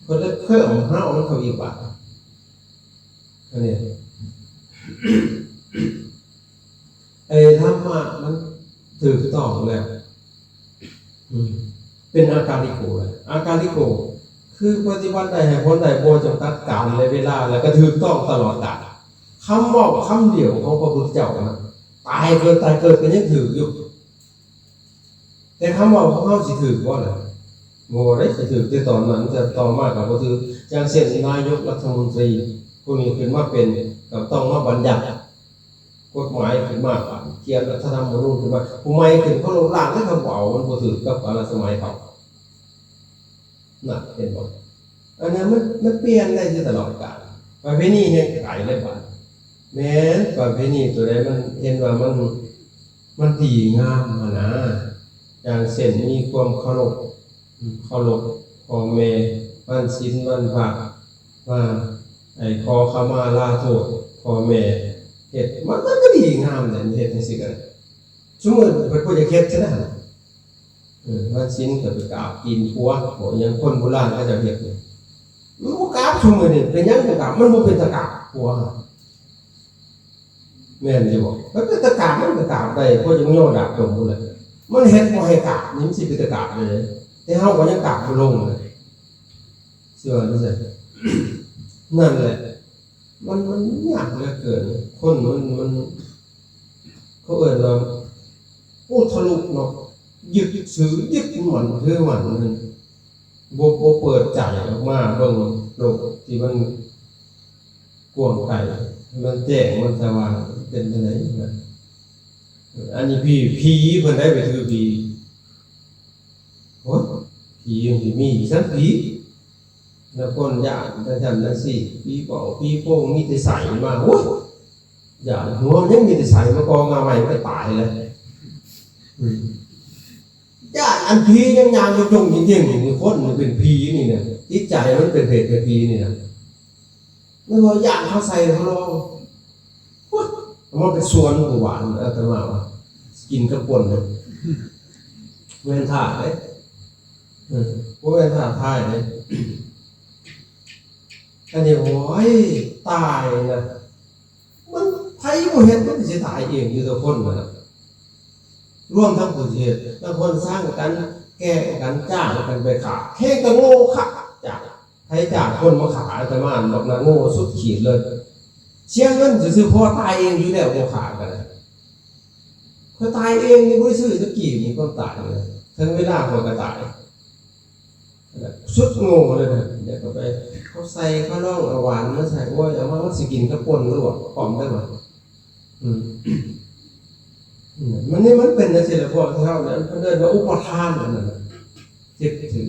ເພິ່ນເລີຍເພີ່ມຮາວມັນເຂົ້າອີກບາດ. ອັນນີ້ ໄອ້ທຳມະມັນຖືກຕ້ອງແລ້ວ ອືມ ເປັນອາກາລິໂກແລ້ວ. ອາກາລິໂກ ຄືປະຕິບັດໄດ້ໃຫ້ຜົນໄດ້ ບໍ່ຈຳກັດການ ແລະ ເວລາ ແລະ ກໍຖືກຕ້ອງຕະຫຼອດການ. ຄຳເວົ້າຄຳດຽວຂອງພະພຸດທະເຈົ້ານະ ຕາຍເກີດ ຕາຍເກີດກໍຍັງຖືກຢູ່. ແຕ່ຄຳເວົ້າຂອງເຮົາຊິຖືກບໍ່ລະ? ບໍ່ໄດ້ ຊິຖືກແຕ່ຕອນນັ້ນ ແຕ່ຕໍ່ມາກໍບໍ່ຖືກ. ຢ່າງເຊັ່ນ ນາຍົກລັດຖະມົນຕີຜູ້ນີ້ຂຶ້ນມາເປັນ ກໍຕ້ອງມາບັນຍັດກົດໝາຍຂຶ້ນມາ ຂຽນລັດຖະທຳມະນູນຂຶ້ນມາ ຜູ້ໃໝ່ຂຶ້ນ ເຂົາລົບລ້າງ ແລ້ວເຂົາເວົ້າມັນບໍ່ຖືກກັບກາລະສະໄໝເຂົາ. ນະ ເຫັນບໍ່? ອັນນັ້ນມັນ ມັນປ່ຽນໄດ້ຢູ່ຕະຫຼອດການ. ປະເພນີແຮ່ງໄກເລີຍບາດ. ແມ່ນ ປະເພນີຕົວໃດມັນເຫັນວ່າມັນ ມັນດີງາມຫັ້ນນະ. ຢ່າງເຊັ່ນ ມີຄວາມເຄົາລົບ ເຄົາລົບພໍ່ແມ່ ວັນສິນວັນພະ ມາ ໄອ້ ຂໍຂະມາລາໂທດພໍ່ແມ່ ເຮັດ ມັນ ມັນກໍດີງາມແຫຼະ ເຮັດຈັ່ງຊີ້ກໍໄດ້. ຊຸມື້ເພິ່ນບໍ່ຢາກເຮັດຊະນະ. ເອີ ວັນສິນກໍໄປກາບຕີນຜົວ ບໍ່ຫຍັງ ຄົນໂບລານເຂົາເຈົ້າເຮັດນີ້ ມັນບໍ່ກາບ. ຊຸມື້ນີ້ເປັນຫຍັງບໍ່ກາບ? ມັນບໍ່ເປັນຕາກາບຜົວ. ແມ່ນຢູ່ບໍ່? ມັນເປັນຕາກາບ ມັນກໍກາບໄດ້ ເພາະຍັງຍໍດາບຕົງພຸ້ນແຫຼະ. ມັນເຮັດບໍ່ໃຫ້ກາບນີ້ ມັນຊິເປັນຕາກາບໄດ້ໃດ? ແຕ່ເຮົາກໍຍັງກາບບໍ່ລົງເລີຍ ຊິວ່າຈັ່ງໃດ? ນັ້ນແຫຼະ ມັນ ມັນຍາກເຫຼືອເກີນ. ຄົນມັນ ມັນ ເຂົາເອີ້ນວ່າອຸທະລຸເນາະ ຍຶດຖື ຍຶດໝັ້ນຖືໝັ້ນນັ້ນ ບໍ່ ບໍ່ເປີດໃຈອອກມາເບິ່ງໂລກທີ່ມັນກວ້າງໄກ ມັນແຈ້ງ ມັນສະຫວ່າງ ເປັນຈັ່ງໃດ? ອັນນີ້ຜີ ຜີເພິ່ນໄດ້ໄປຖືຜີ. ໂອ້ຍ ຜີມັນຊິມີອີ່ຫຍັງຜີ ແລ້ວຄົນຢ້ານຈັ່ງຊັ້ນຈັ່ງຊີ້ ຜີເປົ່າຜີໂພງ ມີແຕ່ໄສ້ມາ ໂອ້ຍ ຢ້ານ ຫົວຍັງມີແຕ່ໄສ້ມາກໍງາໄມ້ ມັນກໍຕາຍແລ້ວ. ອືມ ຢ້ານອັນຜີຍັງຍ່າງຈົງໆເຈງໆ ນີ້ ຄົນນີ້ເປັນຜີນີ້ນະ ຈິດໃຈມັນເປັນເຜດເປັນຜີນີ້ນະ. ແມ່ນວ່າຢ້ານເຂົາໃສ່ເຂົາລອງ ໂອ້ຍ ມັນເປັນສວນຜູ້ຫວານ ອາດຕະມາວ່າ ກິນກັບປົ່ນນະ ແມ່ນທ່າເດ້ ເອີ ບໍ່ແມ່ນທ້າທາຍເດ້. ອັນນີ້ ໂອ້ຍ ຕາຍນະ ມັນ ໃຜບໍ່ເຮັດ ມັນກໍຊິຕາຍເອງຢູ່ແຕ່ຄົນນະ ລວມທັງຜູ້ທີ່ເຮັດ. ລາງຄົນຊັງກັນ ແກ່ງກັນ ຈ້າງກັນໄປຂ້າ ແຮ່ງກະໂງ່ຄັກ ຈ້າງ ໃຜຈ້າງຄົນມາຂ້າອາດຕະມາ ບັກໜ້າໂງ່ສຸດຂີດເລີຍ. ເສຍເງິນຊື່ໆ ເພາະວ່າຕາຍເອງຢູ່ແລ້ວ ບໍ່ຂ້າກໍໄດ້. ຂ້ອຍຕາຍເອງນີ້ ບໍ່ໄດ້ຊື້ຈັກກີບນີ້ ຄວາມຕາຍນີ້ນະ ເຖິງເວລາຂ້ອຍກໍຕາຍ ສຸດໂງ່ເລີຍນະ. ດຽວກໍໄປ ເຂົາໃສ່ ເຂົາລອງເອົາຫວານມາໃສ່ ໂອ້ຍ ເອົາມາ ມັນຊິກິນກັບປົ່ນລວກພ້ອມໄດ້ຫວາ? ອືມ ມັນນີ້ ມັນເປັນຈັ່ງຊີ້ແຫຼະ ພວກເຮົານີ້ ເພິ່ນເອີ້ນວ່າອຸປາທານ ອັນນັ້ນນະ ຍຶດຖື.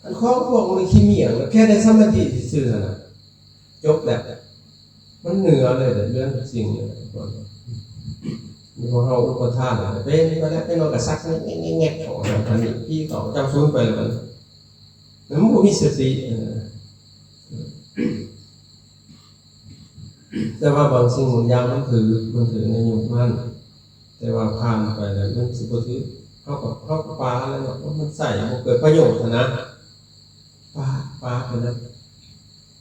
ອັນຂອງພວກນີ້ຂີ້ໝ້ຽງ ແຄ່ໄດ້ສະມາທິຊື່ໆຫັ້ນນະ ຈົບແລ້ວ ມັນເໜືອເລີຍເລື່ອງສິ່ງນີ້. ພວກເຮົາອຸປະທານເປັນໄປແລ້ວ ເປັນວ່າກະສັກແງກໆໆ ເຂົ້າອັນນັ້ນອັນນີ້ ຜີເຂົ້າເຈົ້າສູນໄປແລ້ວ ມັນ ແລ້ວມັນບໍ່ມີສະຕິ ເອີ. ແຕ່ວ່າບາງສິ່ງບາງຢ່າງມັນຖືກ ມັນຖືກໃນຍຸກນັ້ນ ແຕ່ວ່າຜ່ານໄປແລ້ວມັນຊິບໍ່ຖືກ ເຮົາກໍ ເຮົາກໍປະແລ້ວເນາະ ມັນໃຊ້ບໍ່ເກີດປະໂຫຍດຫັ້ນນະ ປະ ປະໄປແລ້ວ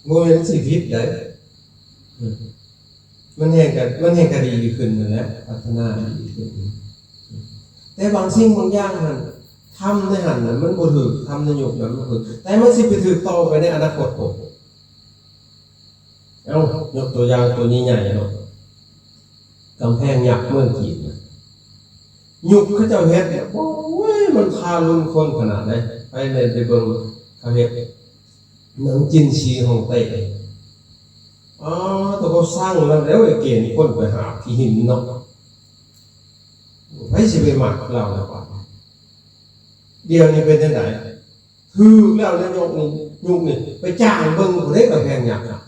ບໍ່ແມ່ນມັນຊິຜິດໃດ໋ ອືມ ມັນແຮ່ງກະ ມັນແຮ່ງກະດີຂຶ້ນຫັ້ນແຫຼະ ພັດທະນາດີຂຶ້ນ. ແຕ່ບາງສິ່ງບາງຢ່າງຫັ້ນ ທຳໃນຫັ້ນນະ ມັນບໍ່ຖືກ ທຳໃນຍຸກນັ້ນບໍ່ຖືກ ແຕ່ມັນຊິໄປຖືກຕໍ່ໄປໃນອະນາຄົດພຸ້ນ. ເອົ້າ ຍົກຕົວຢ່າງຕົວໃຫຍ່ໆເນາະ ກຳແພງຍັກເມືອງຈີນນະ ຍຸກເຂົາເຈົ້າເຮັດນະ ໂອ້ຍ ມັນທາລຸນຄົນຂະໜາດໃດ. ໃຜແມ່ນໄປເບິ່ງເຂົາເຮັດໜັງຈີນຊີຮ່ອງເຕ້ ອໍ ແຕ່ເຂົາຊັງແລ້ວ ແລ້ວໄອ້ເກນຄົນໄປຫາຂີ້ຫີນເນາະ ໃຜຊິໄປມັກລາວລະບາດ. ດຽວນີ້ເປັນຈັ່ງໃດ? ຖືກແລ້ວໃນຍຸກນີ້ ຍຸກນີ້ໄປຈ້າງເບິ່ງຜູ້ໃດກໍແພງຍັກນະ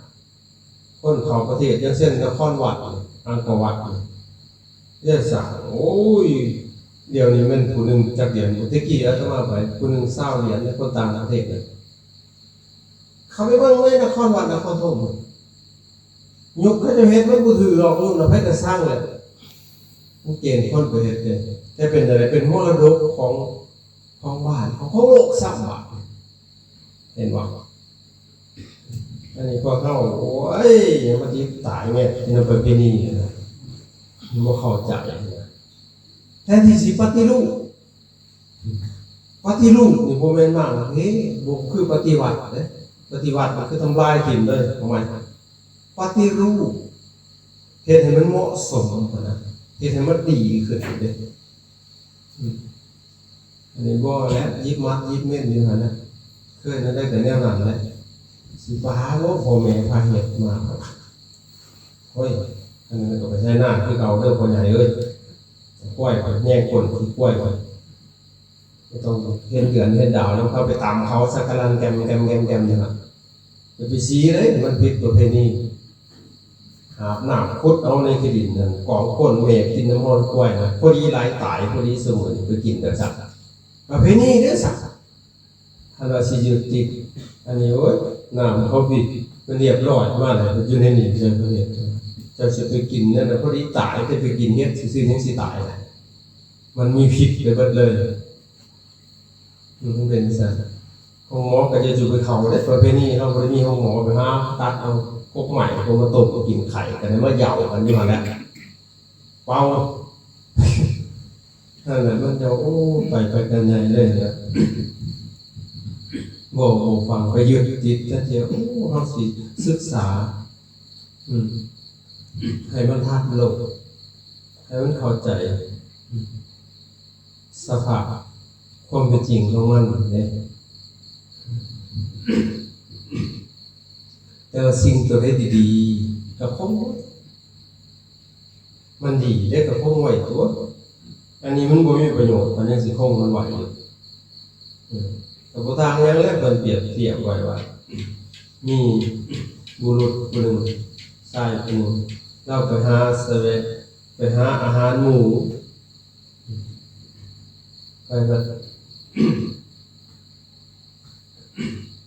ຄົນເຂົ້າປະເທດ ຢ່າງເຊັ່ນນະຄອນວັດນີ້ ອັງກະວັດນີ້ ເຮັດສ້າງ ໂອ້ຍ ດຽວນີ້ແມ່ນຜູ້ໜຶ່ງຈັກຫຼຽນ ແຕ່ກີ້ອາດຕະມາໄປ ຜູ້ໜຶ່ງຊາວຫຼຽນ ໃນຄົນຕ່າງປະເທດນະ ເຂົ້າໄປເບິ່ງເລີຍ ນະຄອນວັດ ນະຄອນຖົມ ຍຸກເຂົາເຈົ້າເຮັດມັນບໍ່ຖືກດອກ ຍຸກນະ ໃຜກໍສ້າງແຫຼະ ມັນເກນຄົນໄປເຮັດເດ້ ແຕ່ເປັນຈັ່ງໃດ ເປັນມໍລະດົກຂອງ ຂອງບ້ານ ຂອງ ຂອງໂລກຊ້ຳບາດ ເຫັນບໍ່? ອັນນີ້ພວກເຮົາ ໂອ້ຍ ຍັງມາຕິດຕາຍແງະຢູ່ນຳປະເພນີນະ ບໍ່ເຂົ້າໃຈນະ ແທນທີ່ຊິປະຕິຮູບ ປະຕິຮູບນີ້ບໍ່ແມ່ນວ່າ ເອີ ບໍ່ຄືປະຕິວັດເດ້ ປະຕິວັດມັນຄືທຳລາຍຖິ້ມເລີຍ ເອົາໃໝ່ ປະຕິຮູບ ເຮັດໃຫ້ມັນເໝາະສົມຫັ້ນນະ ເຮັດໃຫ້ມັນດີຂຶ້ນເດ້ ອືມ ອັນນີ້ບໍ່ແຫຼະ ຢິບມັດຢິບເມ່ນຢູ່ຫັ້ນນະ ເຄີຍແນວໃດກໍແນວນັ້ນແຫຼະ ຊິໄປຫາບໍ່ ພໍ່ແມ່ພາເຮັດມາ ໂອ້ຍ ອັນນັ້ນກໍໄປໃຊ້ໜ້າຄືເກົ່າເດີພໍ່ໃຫຍ່ເອີຍ ຄວາຍຂ້ອຍແຍງກົ້ນຂີ້ຄວາຍຂ້ອຍ ບໍ່ຕ້ອງເຫັນເດືອນເຫັນດາວນຳເຂົາ ໄປຕຳເຂົາ ສັກກະລັນແກມໆໆໆ ນັ້ນນະ ຢ່າໄປສີເລີຍ ມັນຜິດປະເພນີ ອາບນ້ຳ ຂຸດເອົາໃນຂີ້ດິນນັ້ນ ກອງກົ້ນແມ່ກິນນ້ຳຮ້ອນຄວາຍນະ ພໍດີຫຼາຍຕາຍ ພໍດີສະເໝີໄປກິນແບບສັດ ປະເພນີເດ້ສັດ ຄັນວ່າຊິຍຶດຕິດ ອັນນີ້ ໂອ້ຍ ນ້ຳເຂົາຜິດ ມັນລຽບຮ້ອຍມາແລ້ວ ຢູ່ໃນນີ້ເລີຍ ເຂົາເຮັດ ເຈົ້າຊິໄປກິນນັ້ນນະ ພໍດີຕາຍ ແຕ່ໄປກິນເຫັດຊື່ໆ ຍັງຊິຕາຍລະ ມັນມີພິດໄປເບິດເລີຍ ມັນເປັນຈັ່ງຊັ້ນ ໂຮງໝໍກໍຢ່າຢູ່ໄປເຂົ້າເດ້ ປະເພນີເຮົາບໍ່ໄດ້ມີໂຮງໝໍ ໄປຫາຕັດເອົາກົກໄມ້ ເອົາມາຕົ້ມກິນ ໄຂ້ກໍໄດ້ມາເຍົາກັນຢູ່ຫັ້ນແຫຼະ ເປົ່າ ນັ້ນແຫຼະ ມັນຈະ ໂອ້ ໄປ ໄປກັນໃຫຍ່ເລີຍນະ ບໍ່ ບໍ່ຟັງ ໄປຍຶດຕິດແຕ່ດຽວ ໂອ້ ເຮົາຊິສຶກສາ ອືມ ໃຫ້ມັນທັນໂລກ ໃຫ້ມັນເຂົ້າໃຈ ອືມ ສະພາບຄວາມເປັນຈິງຂອງມັນເດ້ ແຕ່ວ່າສິ່ງຕົວໃດດີໆ ກໍຄົງໄວ້ ມັນດີເດ້ກໍຄົງໄວ້ຕົວະ ອັນນີ້ມັນບໍ່ມີປະໂຫຍດ ມັນຍັງຊິຄົງມັນໄວ້ຢູ່ ເອີ ກໍບໍ່ຕ່າງຫຍັງແຫຼະ ເພິ່ນປຽບທຽບໄວ້ວ່າ ມີບຸລຸດຜູ້ໜຶ່ງ ຊາຍຜູ້ໜຶ່ງ ລາວໄປຫາສະແວະ ໄປຫາອາຫານໝູ ໄປ ໄ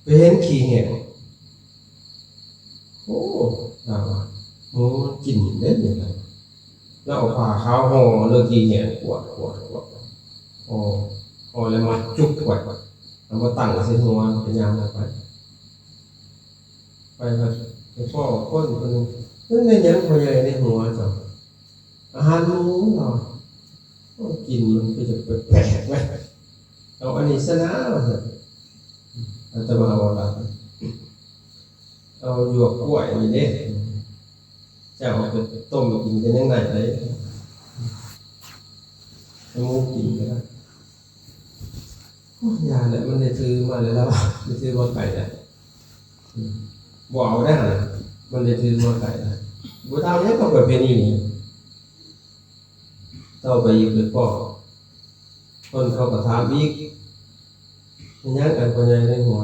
ປເຫັນຂີ້ແຫ້ງ ໂອ້ ລາວວ່າ ໝູມັນກິນເດ້ນີ້ ລາວເອົາຜ້າຂາວຫໍ່ເລີຍ ຂີ້ແຫ້ງກວາດ ກວາດ ກວາດ ຫໍ່ ຫໍ່ແລ້ວມັດຈຸກໄວ້ ເອົາມາຕັ້ງໃສ່ຫົວ ກໍຍ່າງອອກໄປ ໄປ ໄປພໍ້ຄົນຄົນໜຶ່ງ ມັນແມ່ນຫຍັງພໍ່ໃຫຍ່ໃນຫົວເຈົ້າ? ອາຫານໝູ ລາວ ໂອ້ ກິ່ນມັນຄືຈະແປກໆ ເວີຍ ເອົາອັນນີ້ຊະນາ ວ່າຊັ້ນ ອາດຕະມາເວົ້າລາວ ເອົາຫຍວກກ້ວຍນີ້ເດ້ ເຈົ້າເອົາໄປຕົ້ມກິນກໍຍັງໄດ້ເດ້ ໃຫ້ໝູກິນກໍໄດ້. ໂອ້ຍ ຢ່າແຫຼະ ມັນໄດ້ຖືມາແລ້ວລະ ໄດ້ຖືມາໄກແລ້ວ ອືມ ບໍ່ເອົາໄດ້ຫັ້ນນະ ມັນໄດ້ຖືມາໄກແລ້ວ ບໍ່ເທົ່າຫຍັງກັບປະເພນີນີ້ ຕໍ່ໄປອີກໄປພໍ້ ຄົນເຂົາກໍຖາມອີກ ເປັນຫຍັງອັນພໍ່ໃຫຍ່ໃນຫົວ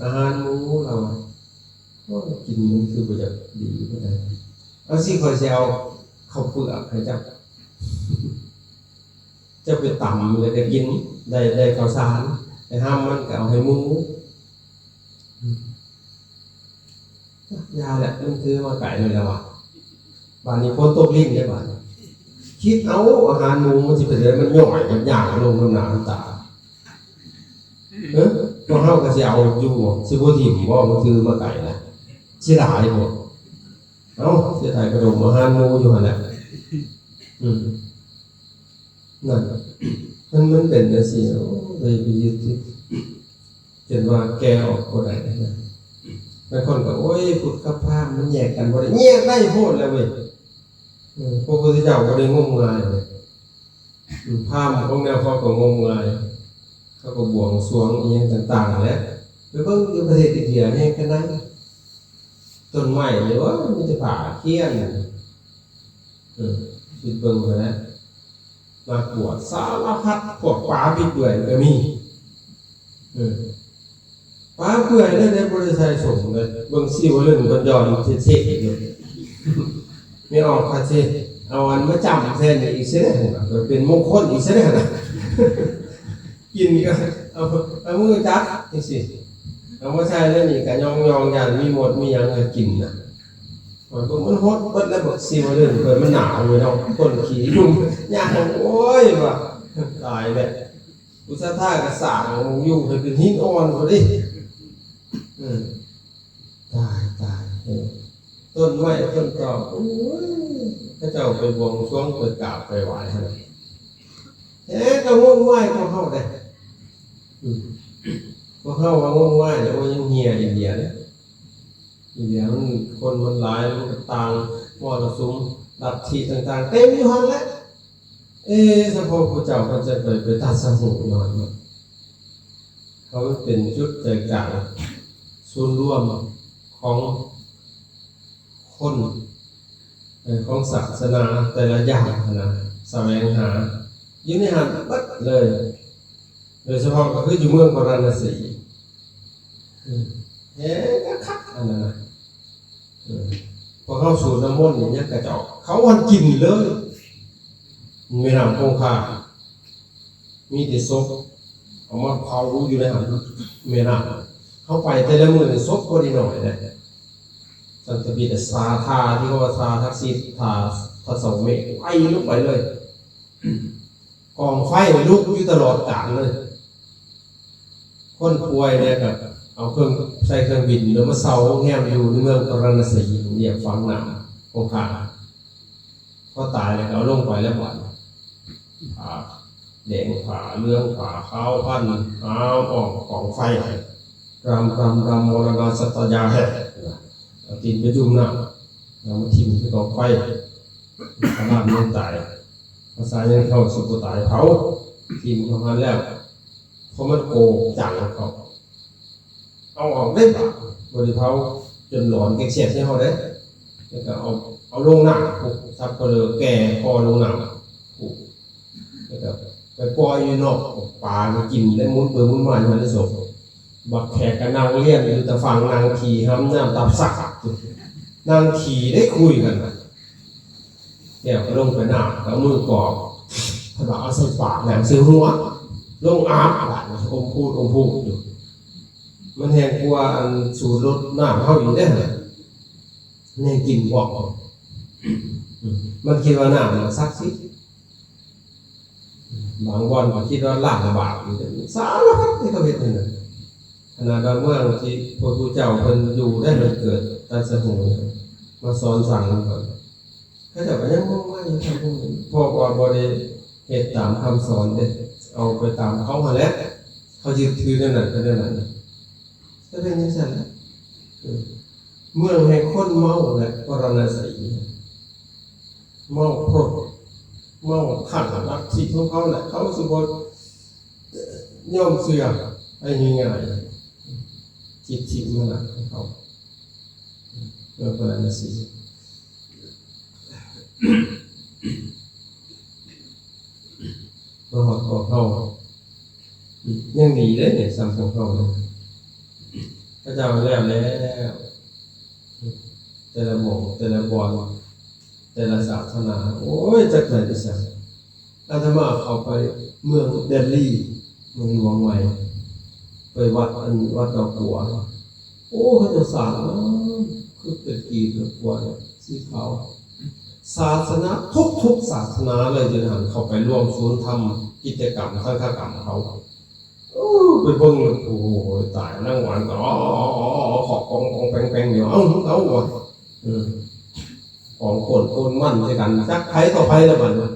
ອາຫານໝູ ລາວວ່າ ໂອ້ຍ ກິນມັນຄືບໍ່ຢາກດີປານໃດ ເອົາຊິ ຂ້ອຍຊິເອົາເຂົ້າເປືອກໃຫ້ເຈົ້າ ເຈົ້າໄປຕຳແລ້ວກໍກິນ ໄດ້ ໄດ້ເຂົ້າສານ ໄປຫາມັນກໍເອົາໃຫ້ໝູ ອືມ ຢ່າແຫຼະ ມັນຖືມາໄກແລ້ວລະວ່າ ບາດນີ້ຝົນຕົກລິນເດ້ບາດນີ້ ຄິດເອົາ ອາຫານໝູມັນຊິເປັນຈັ່ງໃດ ມັນຍ່ອຍ ມັນຍ່າງລົງນຳໜ້ານຳຕາ ເອີ ພວກເຮົາກໍຊິເອົາຢູ່ບໍ່ ຊິບໍ່ຖິ້ມບໍ່ ມັນຖືມາໄກນະ ເສຍດາຍບໍ່ ເອົ້າ ເສຍດາຍກະດົມອາຫານໝູຢູ່ຫັ້ນແຫຼະ ອືມ ນັ້ນ ມັນ ມັນເປັນຈັ່ງຊີ້ ໂອ້ ໄປ ໄປຍຶດຕິດ ຈົນວ່າແກະອອກບໍ່ໄດ້ນະ ບາງຄົນກໍ ໂອ້ຍ ພຸດກັບພາມມັນແຍກກັນບໍ່ໄດ້ ແຍກໄດ້ໂພດແລ້ວເວີຍ ເອີ ພະພຸດທະເຈົ້າບໍ່ໄດ້ງົມງາຍເວີຍ ພາມຂອງແນວເຂົາກໍງົມງາຍ ເຂົາກໍບວງສວງອີ່ຫຍັງຕ່າງໆ ແຫຼະ ໄປເບິ່ງຢູ່ປະເທດອິນເດຍແຮງປານໃດ ຕົ້ນໄມ້ນີ້ ໂອ້ຍ ມີແຕ່ຜ້າຄຽນ ເອີ ຄິດເບິ່ງຫັ້ນແຫຼະ ນັກບວດສາລະພັດ ພວກປາບິດເບື່ອຍກໍມີ ເອີ ປາເບື່ອຍເລີຍ ບໍ່ໄດ້ໃສ່ສົ້ງເລີຍ ເບິ່ງຊີວະລຶ້ງເພິ່ນຢ່ອນເທະໆຢູ່ ແມ່ອອກພາສີ ເອົາອັນມາຈ້ຳແທນອີກຊິເດ້ ເປັນມົງຄົນອີກຊິເດ້ ກິນກໍເອົາ ເອົາມືຈັບຈັ່ງຊີ້ ເອົາມາໃສ່ໃນນີ້ກໍຍອງໆ ຢ້ານມີມົດມີຫຍັງກໍກິນນະ ມັນຫົດເບິດແລ້ວ ບັກຊີວະລຶ້ງເພິ່ນ ມັນໜາວຢູ່ເນາະ ຄົນຂີ້ຍຸງຍ່າງ ໂອ້ຍ ວ່າຕາຍແລ້ວ ຜູ້ສັດທາກໍສ້າງຢູ່ໃຫ້ເປັນຫີນອ່ອນພຸ້ນເດ້ ເອີ ຕາຍ ຕາຍ ເອີ ຕົ້ນໄມ້ຕົ້ນຕອກ ໂອ້ຍ ເຂົາເຈົ້າໄປບວງສວງ ໄປກາບໄປໄຫວ້ຫັ້ນ ແທ້ກໍງົມງາຍກວ່າເຮົາເດ້ ອືມ ພວກເຮົາວ່າງົມງາຍ ໂອ້ຍ ຍັງເຫ່ຍອິນເດຍເດ້ ອີ່ຫຍັງ ຄົນມັນຫຼາຍ ມັນກໍຕ່າງ ມໍລະສຸມ ລັດທິຕ່າງໆ ເຕັມຢູ່ຫັ້ນແຫຼະ ເອ ສະເພາະພະເຈົ້າເພິ່ນຈັ່ງໄປ ໄປຕັດສະຮູ້ຢູ່ຫັ້ນເນາະ ເພາະມັນເປັນຈຸດໃຈກາງ ສູນລວມຂອງຄົນ ເອີ ຂອງສາສະໜາແຕ່ລະຢ່າງຫັ້ນນະ ສະແຫວງຫາ ຢູ່ໃນຫັ້ນເບິດເລີຍ ໂດຍສະເພາະກໍຄືຢູ່ເມືອງພາລານະສີ ແຮງຄັກອັນນັ້ນນະ ເອີ ພວກເຮົາສູດນ້ຳມົນນີ້ຍັງກະຈອກ ເຂົາຫັ້ນກິນເລີຍ ແມ່ນ້ຳຄົງຄາ ມີແຕ່ສົບ ເອົາມາເຜົາຢູ່ໃນຫັ້ນ ແມ່ນ້ຳ ເຮົາໄປແຕ່ລະມື້ນີ້ສົບບໍ່ໄດ້ໜ້ອຍເດ້ ສັນຕະບິດ ສາທາ ທີ່ເຂົາວ່າສາທັກສິດ ທາ ທັດສະວະເມ ໄອລົງໄປເລີຍ ກອງໄຟລຸກຢູ່ຕະຫຼອດການເລີຍ ຄົນປ່ວຍແດ່ກໍເອົາເຄື່ອງ ໃສ່ເຄື່ອງບິນ ແລ້ວມາເຊົ່າໂຮງແຮມຢູ່ໃນເມືອງພາລານະສີ ຮຽບຝັ່ງນ້ຳຄົງຄາ ພໍຕາຍແລ້ວກໍເອົາລົງໄປແລ້ວບາດນີ້ ຜ້າແດງ ຜ້າເຫຼືອງ ຜ້າຂາວພັນ ຫາມອ້ອມກອງໄຟ ຣຳ ຣຳ ຣຳ ມໍລະນະສັດຕະຍາແຮ ເອົາຕີນໄປຈຸ່ມນ້ຳ ເອົາມາຖິ້ມໃສ່ກອງໄຟ ປະມາດມັນຕາຍ ພາສາຍັງເວົ້າຊິບໍ່ຕາຍ ເຜົາ ຖິ້ມເຂົ້າຫັ້ນແລ້ວ ເພາະມັນໂກຈັງເຂົາ ເອົາອອກໄດ້ບາດ ບໍ່ໄດ້ເຜົາ ຈົນຫຼອນແກກແຊບໃສ່ເຮົາເດ້ ແລ້ວກໍເອົາ ເອົາລົງນ້ຳ ສັບປະເລີແກ່ຄໍລົງນ້ຳ ແລ້ວກໍໄປປ່ອຍຢູ່ນອກ ປາກໍກິນໄດ້ ໝຸນໄປໝຸນມາຢູ່ໃນສົບ ບັກແຂກກໍນັ່ງລຽນຢູ່ຕາຝັ່ງ ນັ່ງຂີ້ຫຳນ້ຳຕັບສັກ ນັ່ງຂີ້ໄດ້ຄຸຍກັນນະ ແກ້ວກໍລົງໄປນ້ຳ ກໍເອົາມືກອກ ເພິ່ນວ່າເອົາໃສ່ປາກແລ້ວໃສ່ຫົວ ລົງອາບ ບາດນີ້ອົມພູດອົມພູດຢູ່ ມັນແຮງກວ່າອັນສູດລົດນ້ຳເຮົາອີກເດ້ຫັ້ນ ແນງກິນພວກ ມັນຄິດວ່ານ້ຳມັນສັກສິດ ບາງບ່ອນກໍຄິດວ່າລ້າງບາບ ສາລະພັດທີ່ເຂົາເຮັດນັ້ນນະ ຂະໜາດວ່າເມືອງທີ່ພະພຸດທະເຈົ້າເພິ່ນຢູ່ໄດ້ ເພິ່ນເກີດຕັດສະຮູ້ ມາສອນສັ່ງເພິ່ນ ເຂົາເຈົ້າກໍຍັງງງໄວຢູ່ ເພາະວ່າບໍ່ໄດ້ເຮັດຕາມຄຳສອນເດ້ ເອົາໄປຕາມເຂົາຫັ້ນແຫຼະ ເຂົາຍຶດຖືແນວນັ້ນເປັນແນວນັ້ນ ກໍເປັນຈັ່ງຊັ້ນແຫຼະ ເອີ ເມືອງແຫ່ງຄົນເມົາແຫຼະ ປາລານະສີ ເມົາໂພດ ເມົາຄັງລັດທິຂອງເຂົາແຫຼະ ເຂົາຊິບໍ່ຍອມເຊື່ອໄປງ່າຍໆ ທິດຖິມານະຂອງເຂົາ ເມືອງປາລານະສີ ມາຮອດພວກເຮົາ ຍັງດີເດ້ ສ່ຳພວກເຮົານີ້ ເຂົາເຈົ້າແລ້ວແລ້ວ ແຕ່ລະໝ່ອງ ແຕ່ລະບ່ອນ ແຕ່ລະສາສະໜາ ໂອ້ຍ ຈັກແມ່ນອີ່ຫຍັງ ອາດຕະມາເຂົ້າໄປເມືອງເດລີ ເມືອງຫຼວງໃໝ່ ໄປວັດ ອັນ ວັດດອກບົວ ໂອ້ ເຂົາເຈົ້າສ້າງງາມ ຄືເປັນກີບດອກບົວ ສີຂາວ ສາສະໜາ ທຸກໆສາສະໜາເລີຍ ຢູ່ຫັ້ນ ເຂົ້າໄປລວມສູນທຳ ກິດຈະກຳສັງຄະກຳເຂົາ ໂອ້ ໄປເບິ່ງແລ້ວ ໂອ້ຍ ຕາຍ ນາງຫວານກໍ ອໍ ຂອກກອງກອງແປງໆຢູ່ ເອົາ ເອົາ ວ່າ ເອີ ຂອງໂກນໂກນມັນໃສ່ກັນ ຈັກໃຜຕໍ່ໃຜລະບັດນີ້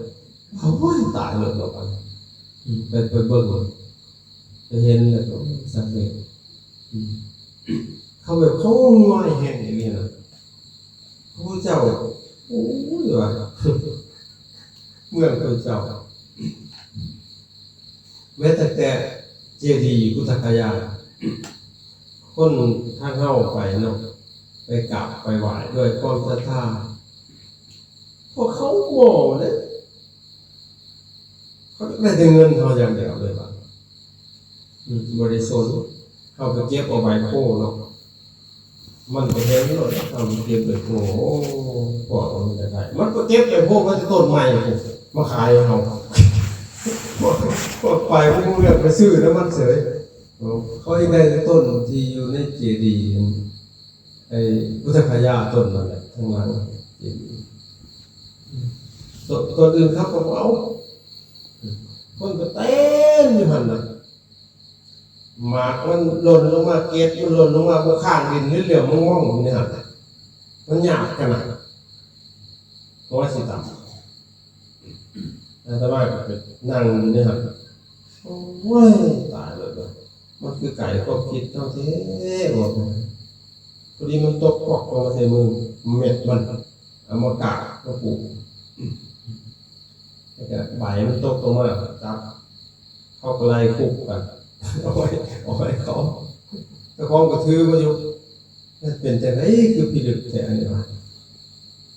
ໂອ້ຍ ຕາຍໂລດລະບັດນີ້ ອືມ ໄປ ໄປເບິ່ງ ໄປເຫັນແລ້ວກໍ ໂອ້ຍ ສັງເວດ ອືມ ເຂົາແບບເຂົາງມງາຍແຮງອີ່ຫຼີນະ ພະພຸດທະເຈົ້າ ໂອ້ຍ ວ່າ ເມືອງພະພຸດທະເຈົ້າ ແມ້ແຕ່ເຈດີພຸດທະຄະຍາ ຄົນທາງເຮົາໄປເນາະ ໄປກາບໄປໄຫວ້ດ້ວຍຄວາມສັດທາ. ພວກເຂົາບໍ່ເດ້ ເຂົາຢາກໄດ້ແຕ່ເງິນເຮົາຢ່າງດຽວເລີຍວ່າ ອືມ ບໍ່ໄດ້ສົນ. ເຮົາໄປເກັບເອົາໃບໂພເນາະ ມັນກໍເຫັນໂລດ ເຮົາໄປເກັບໃບໂພ ໂອ້ ພວກມັນກໍໄດ້ ມັນໄປເກັບໃບໂພມາແຕ່ຕົ້ນໃໝ່ພຸ້ນ ມາຂາຍໃຫ້ເຮົາ. ພວກ ພວກໄປບໍ່ຮູ້ເລື່ອງ ໄປຊື້ນຳມັນເສີຍ. ເຂົາຢາກໄດ້ແຕ່ຕົ້ນທີ່ຢູ່ໃນເຈດີ ໄອ້ພຸດທະຄະຍາຕົ້ນນັ້ນແຫຼະ ທາງຫຼັງເຈດີ. ໂຕ ໂຕອື່ນເຂົາກໍບໍ່ເອົາ. ຄົນກໍເຕັມຢູ່ຫັ້ນນະ. ໝາກມັນຫຼົ່ນລົງມາ ເກັດມັນຫຼົ່ນລົງມາ ບໍ່ຄ້າງດິນ ເຫຼືອມອງໆຢູ່ໃນຫັ້ນ. ມັນຍາກຂະໜາດ ຫົວຊິຕຳ. ອາດຕະມາກໍໄປນັ່ງຢູ່ໃນຫັ້ນ. ໂອ້ຍ ຕາຍແລ້ວເນາະ ມັນຄືໄກຄວາມຄິດເຮົາແທ້ວ່າ. ພໍດີມັນຕົກປອກລົງມາໃສ່ມື ເມັດມັນ ເອົາມາກາກມາປູກ ແລ້ວກໍໃບມັນຕົກລົງມາ ຈັບ ເຂົາກໍໄລ່ຄຸບກັນ ເອົາໄວ້ ເອົາໄວ້ເຂົາ. ເຈົ້າຂອງກໍຖືມາຢູ່. ເປັນຈັ່ງໃດຄືພິລຶກແທ້ອັນນີ້ວະ?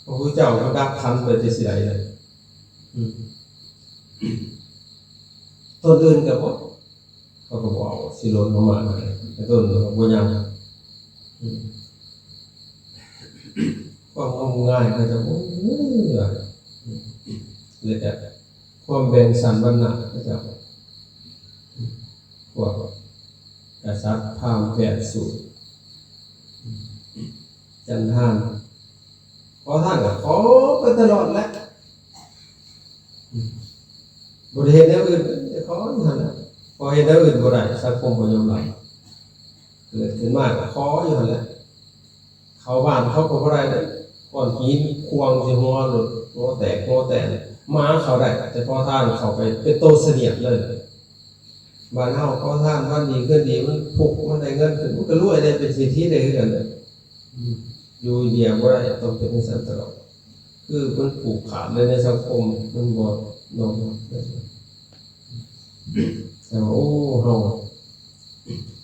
ພະພຸດທະເຈົ້າກໍດັບທັນໄປແຕ່ຊິໃດເລີຍ. ອືມ ຕົ້ນອື່ນກໍບໍ່ ເຂົາກໍບໍ່ເອົາ ຊິຫຼົ່ນລົງມາ ແຕ່ຕົ້ນກໍບໍ່ຍັງ. ອືມ ຄວາມງມງາຍເຂົາເຈົ້າ ໂອ້ຍ ວ່າ ແລ້ວກໍຄວາມແບ່ງສັນວັນນະເຂົາເຈົ້າ ພວກກະສັດພາມແປດສູດ ຈັນທານ ຂໍທານກໍຂໍໄປຕະຫຼອດແຫຼະ. ບໍ່ໄດ້ເຮັດແນວອື່ນ ຂໍຢູ່ຫັ້ນແຫຼະ. ພໍເຮັດແນວອື່ນບໍ່ໄດ້ ສັງຄົມບໍ່ຍອມຮັບ. ເກີດຂຶ້ນມາກໍຂໍຢູ່ຫັ້ນແຫຼະ. ເຂົ້າບ້ານເຂົາກໍບໍ່ໄດ້ເດ້ ກ້ອນຫີນຂວ້າງໃສ່ຫົວໂລດ ຫົວແຕກຫົວແຕນ. ໝາເຂົ້າໄດ້ ແຕ່ຂໍທານເຂົ້າໄປເປັນໂຕສະຫງຽດເລີຍ. ບ້ານເຮົາຂໍທານ ວັນດີຄືນດີ ມັນຟຸກ ມັນໄດ້ເງິນຂຶ້ນ ມັນກໍລວຍໄດ້ ເປັນເສດຖີໄດ້ຄືກັນເດ້. ອືມ ຢູ່ເດຍບໍ່ໄດ້ ຕ້ອງເປັນຈັ່ງຊັ້ນຕະຫຼອດ. ຄືມັນຜູກຂາດເລີຍໃນສັງຄົມ ມັນບໍ່ນອນຮັບເລີຍ. ແຕ່ວ່າ ໂອ້ ເຮົາ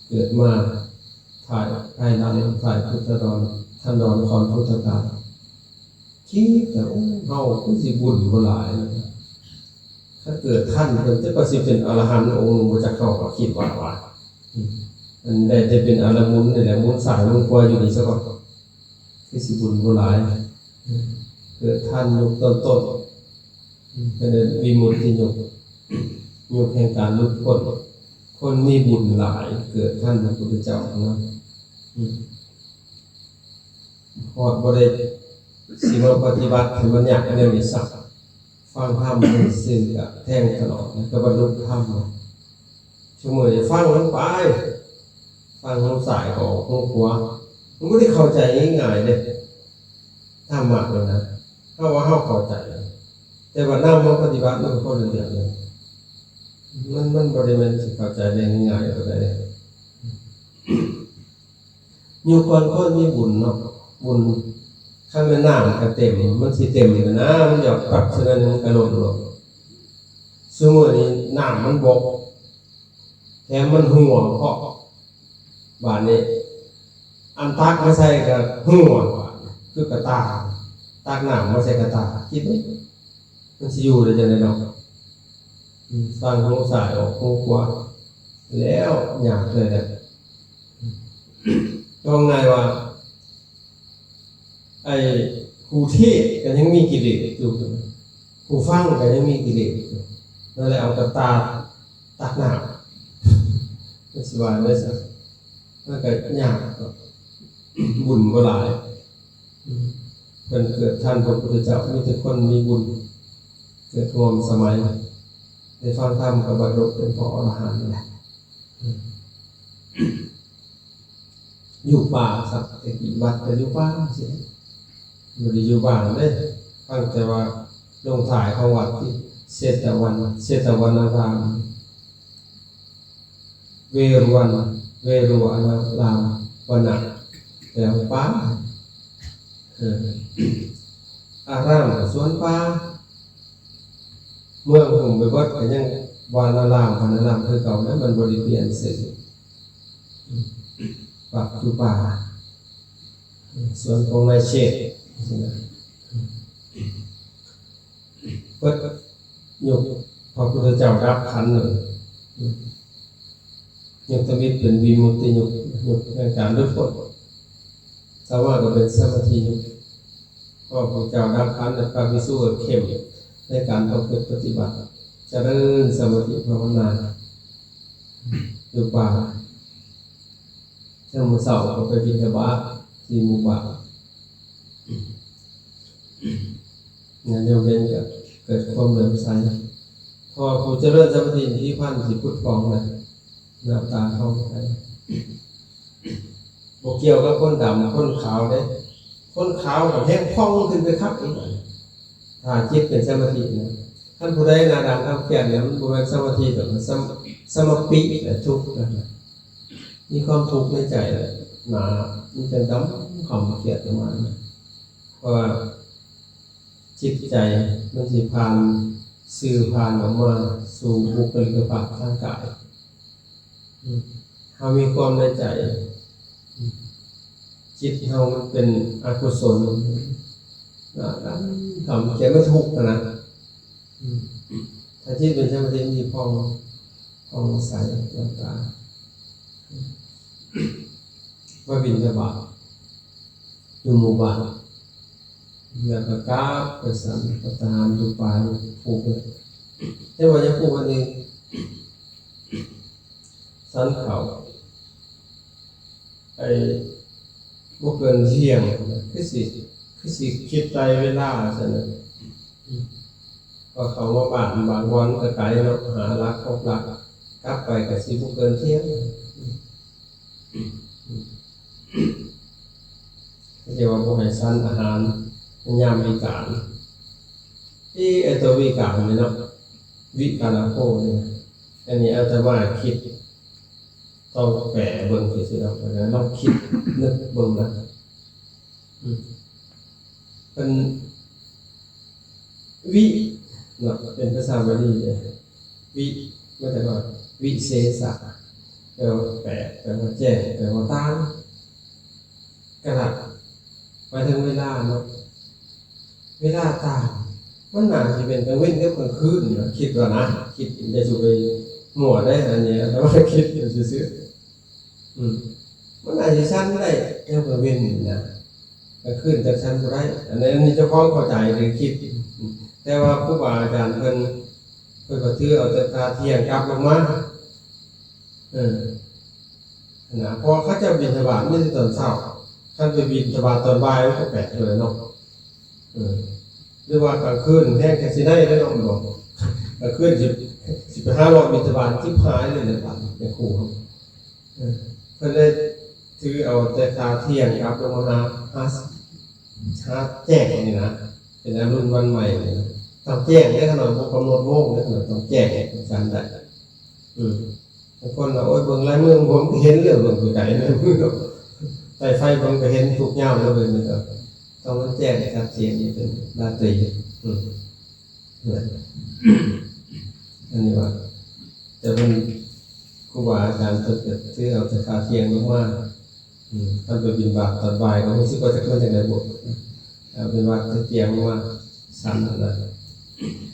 ເກີດມາທ້າຍ ພາຍຫຼັງທ້າຍພຸດທະດອນ ທັນດອນກ່ອນພຸດທະການ ຄິດແຕ່ ໂອ້ ເຮົາຄືຊິບຸນບໍ່ຫຼາຍ. ຄັນເກີດທັນເພິ່ນ ຈັກວ່າຊິເປັນອະລະຫັນອົງໜຶ່ງບໍ່ຈັກ ເຮົາກໍຄິດວ່າ ວ່າ ອືມ ມັນໄດ້ແຕ່ເປັນອະລະມຸນນີ້ແຫຼະ ໝູນຊ້າຍໝູນຂວາຢູ່ນີ້ຊະກ່ອນ ຄືຊິບຸນບໍ່ຫຼາຍ. ເກີດທັນຍຸກຕົ້ນໆ ເພິ່ນເອີ້ນວິມຸດຕິຍຸກ ຍຸກແຫ່ງການຫຼຸດພົ້ນ. ຄົນມີບຸນຫຼາຍ ເກີດທັນພະພຸດທະເຈົ້າເນາະ. ອືມ ຮອດບໍ່ໄດ້ຊິມາປະຕິບັດໃຫ້ມັນຍາກແນວນີ້ຊ້ຳ. ຟັງທຳຊື່ໆ ກະແທງຕະຫຼອດ ກະບັນລຸທຳ. ຊຸມື້ນີ້ຟັງມັນໄປ ຟັງຫູຊ້າຍກໍອອກຫູຂວາ ມັນບໍ່ໄດ້ເຂົ້າໃຈງ່າຍໆເດ້ ທຳມະນີ້ນະ. ເຮົາວ່າເຮົາເຂົ້າໃຈ ແຕ່ວ່ານຳມາປະຕິບັດ ມັນຄົນລະເລື່ອງເລີຍ. ມັນ ມັນບໍ່ໄດ້ແມ່ນຊິເຂົ້າໃຈໄດ້ງ່າຍໆປານໃດເດ້. ຢູ່ກ່ອນຄົນມີບຸນເນາະ ບຸນ ຄັນແມ່ນນ້ຳກະເຕັມ ມັນຊິເຕັມຢູ່ນະ ມັນຢອກປັບຊະໜ້ອຍໜຶ່ງມັນກະລົ້ນລົງ. ຊຸມື້ນີ້ນ້ຳມັນບົກ ແຖມມັນຮົ່ວພ້ອມ. ບາດນີ້ອັນຕັກມາໃສ່ກະຮົ່ວ ຄືກະຕ່າ ຕັກນ້ຳມາໃສ່ກະຕ່າ ຄິດເບິ່ງ ມັນຊິຢູ່ໄດ້ຈັ່ງໃດເນາະ. ອືມ ຟັງຫູຊ້າຍອອກຫູຂວາ ແລ້ວຍາກເລີຍແຫຼະ. ເວົ້າງ່າຍວ່າ ໄອ້ຜູ້ເທດກໍຍັງມີກິເລດຢູ່ ຜູ້ຟັງກໍຍັງມີກິເລດຢູ່ ນັ້ນແຫຼະ ເອົາກະຕ່າຕັກນ້ຳ ມັນຊິວ່າໄດ້ຊະ ມັນກໍຍາກ ບຸນບໍ່ຫຼາຍ. ເພິ່ນເກີດທັນພະພຸດທະເຈົ້າ ມີແຕ່ຄົນມີບຸນ ເກີດຮ່ວມສະໄໝ ໄດ້ຟັງທຳກໍບັນລຸເປັນພະອໍລະຫັນແຫຼະ. ຢູ່ປ່າຊະ ແຕ່ກີ້ວັດກໍຢູ່ປ່າຊີ້ ບໍ່ໄດ້ຢູ່ບ້ານເດ້. ຟັງແຕ່ວ່າລົງທ້າຍຂອງວັດທີ່ເຊຕະວັນ ເຊຕະວັນນາຣາມ ເວຣວັນ ເວຣວັນນາຣາມ ວັນນະ ແປວ່າປ່າ ເອີ ອາຣາມກໍສວນປ່າ ເມືອງຫຸ້ມໄປເບິດກໍຍັງວານາລາມ ວານາລາມຄືເກົ່ານະ ມັນບໍ່ໄດ້ປ່ຽນຊື່ ປັກຢູ່ປ່າ. ສ່ວນຂອງນາຍເຊດ ເພິ່ນຍົກພະພຸດທະເຈົ້າດັບຂັນເລີຍ ຍົກທຳອິດເປັນວິມຸດຕິຍຸກ ຍຸກແຫ່ງການຫຼຸດພົ້ນ. ຕໍ່ມາກໍເປັນສະມາທິຍຸກ ເພາະພະພຸດທະເຈົ້າດັບຂັນ ແລະ ພະພິກຂຸກໍເຂັ້ມໃນການປະພຶດປະຕິບັດ ຈະເລີນສະມາທິພາວະນາຢູ່ປ່າ. ຍາມມື້ເຊົ້າກໍໄປບິນທະບາດທີ່ໝູ່ບ້ານ ຍາມເວັນກໍເກີດຄວາມເຫຼື້ອມໃສ ເພາະວ່າຜູ້ຈະເລີນສະມາທິ ຜິວພັນຊິຜຸດຜ່ອງນະ ໜ້າຕາຜ່ອງໃສ ບໍ່ກ່ຽວກັບຄົນດຳຄົນຂາວເດ້ ຄົນຂາວກໍແຮງຜ່ອງຂຶ້ນໄປຄັກອີກ ຖ້າຈິດເປັນສະມາທິນະ. ຄັນຜູ້ໃດໜ້າດຳຄຳຄຽດນີ້ ມັນບໍ່ແມ່ນສະມາທິດອກ ມັນສະ ສະມະປິແຫຼະ ທຸກນະ ມີຄວາມທຸກໃນໃຈແຫຼະ ໜ້າມັນຈັ່ງດຳຄຳຄຽດອອກມານະ ເພາະວ່າຈິດໃຈມັນຊິຜ່ານ ສື່ຜ່ານອອກມາສູ່ບຸກຄະລິກະພາບທາງກາຍ. ເຮົາມີຄວາມໃນໃຈ ຈິດເຮົາມັນເປັນອະກຸສົນ ນະ ຄຳຄຽດມັນທຸກນະ ຖ້າຈິດເປັນສະມາທິ ມັນຊິຜ່ອງ ຜ່ອງໃສ ແລ້ວກະມາບິນທະບາດຢູ່ໝູ່ບ້ານ ແລ້ວກໍກັບໄປສັນພັດຕາຫານຢູ່ປ່າຢູ່ພູເພິ່ນ ແຕ່ວ່າຢູ່ພູເພິ່ນນີ້ ສັນເຂົ້າໄປບໍ່ເກີນທ່ຽງ ຄືຊິ ຄືຊິຄິດໄລ່ເວລາຊັ້ນນະ ເພາະເຂົ້າມາບ້ານບາງບ່ອນກໍໄກເນາະ ຫ້າຫຼັກ ຫົກຫຼັກ ກັບໄປກໍຊິບໍ່ເກີນທ່ຽງ. ເຂົາເຈົ້າວ່າບໍ່ໃຫ້ສັນອາຫານໃນຍາມວິການ ອີ ໄອ້ຕົວວິການນີ້ເນາະ ວິກາລະໂພນີ້ ອັນນີ້ອາດຕະມາຄິດ ຕ້ອງແປເບິ່ງຊື່ໆເນາະ ລອງຄິດນຶກເບິ່ງນະ ເພິ່ນ ວິເນາະ ເປັນພາສາບາລີເດ້ ວິ ມາຈາກວ່າ ວິເສສະ ແປວ່າແປກ ແປວ່າແຈ້ງ ແປວ່າຕ່າງ ກະລະ ໝາຍເຖິງເວລາເນາະ ເວລາຕ່າງ ມັນໜ້າຊິເປັນກາງເວັນກັບກາງຄືນເນາະ ຄິດວ່ານະ ຄິດ ຢ່າສູ່ໄປມົ້ວເດ້ ອັນນີ້ອາດຕະມາຄິດຊື່ໆ ອືມ ມັນອາດຊິສັນໄດ້ຍາມກາງເວັນນີ້ນະ ກາງຄືນຈັກສັນບໍ່ໄດ້ ອັນນີ້ ອັນນີ້ເຈົ້າຂອງເຂົ້າໃຈຫຼືຄິດ ແຕ່ວ່າຄູບາອາຈານເພິ່ນ ເພິ່ນກໍຖືເອົາແຕ່ທ່າທ່ຽງກັບລົງມາ ເອີ ນະ ເພາະເຂົາເຈົ້າບິນທະບາດມີແຕ່ຕອນເຊົ້າ ຄັນໄປບິນທະບາດຕອນບ່າຍມັນກໍແປກເລີຍເນາະ ເອີ ຫຼືວ່າກາງຄືນແຮງແຕ່ຊິໄດ້ແລ້ວເນາະ ແມ່ນບໍ່? ກາງຄືນຊິ ຊິໄປຫາເລາະບິນທະບາດ ຊິບຫາຍເລີຍແຫຼະບາດນີ້ ແມ່ຄູເຮົາ ເອີ ເພິ່ນໄດ້ຖືເອົາແຕ່ທ່າທ່ຽງກັບລົງມາຫາ ຫາ ຫາແຈ້ງນີ້ນະ ເປັນອະລຸນວັນໃໝ່ນີ້ນະ ຕ້ອງແຈ້ງເດ້ ຂະໜາດບໍ່ກຳນົດໂມງເດ້ ຂະໜາດຕ້ອງແຈ້ງ ຈັ່ງຊັ້ນໄດ້ ອືມ ບາງຄົນວ່າ ໂອ້ຍ ເບິ່ງລາຍມື ຜົມກໍເຫັນເລີຍ ເບິ່ງໄກໆ ລາຍມືເນາະ ໃຕ້ໄຟເບິ່ງກໍເຫັນທຸກຍາມເລີຍ ເບິ່ງກໍຕ້ອງມັນແຈ້ງຊັດເຈນ ນີ້ເປັນລາຕີ ອືມ ອັນນີ້ວ່າ ແຕ່ເພິ່ນ ຄູບາອາຈານເພິ່ນກໍຖືເອົາແຕ່ທ່າທ່ຽງລົງມາ ອືມ ຄັນໄປບິນບາດຕອນບ່າຍກໍຮູ້ສຶກວ່າຈະເປັນຈັ່ງໃດບຸ ເອົາເປັນວ່າແຕ່ທ່ຽງລົງມາ ສັນຫັ້ນນະ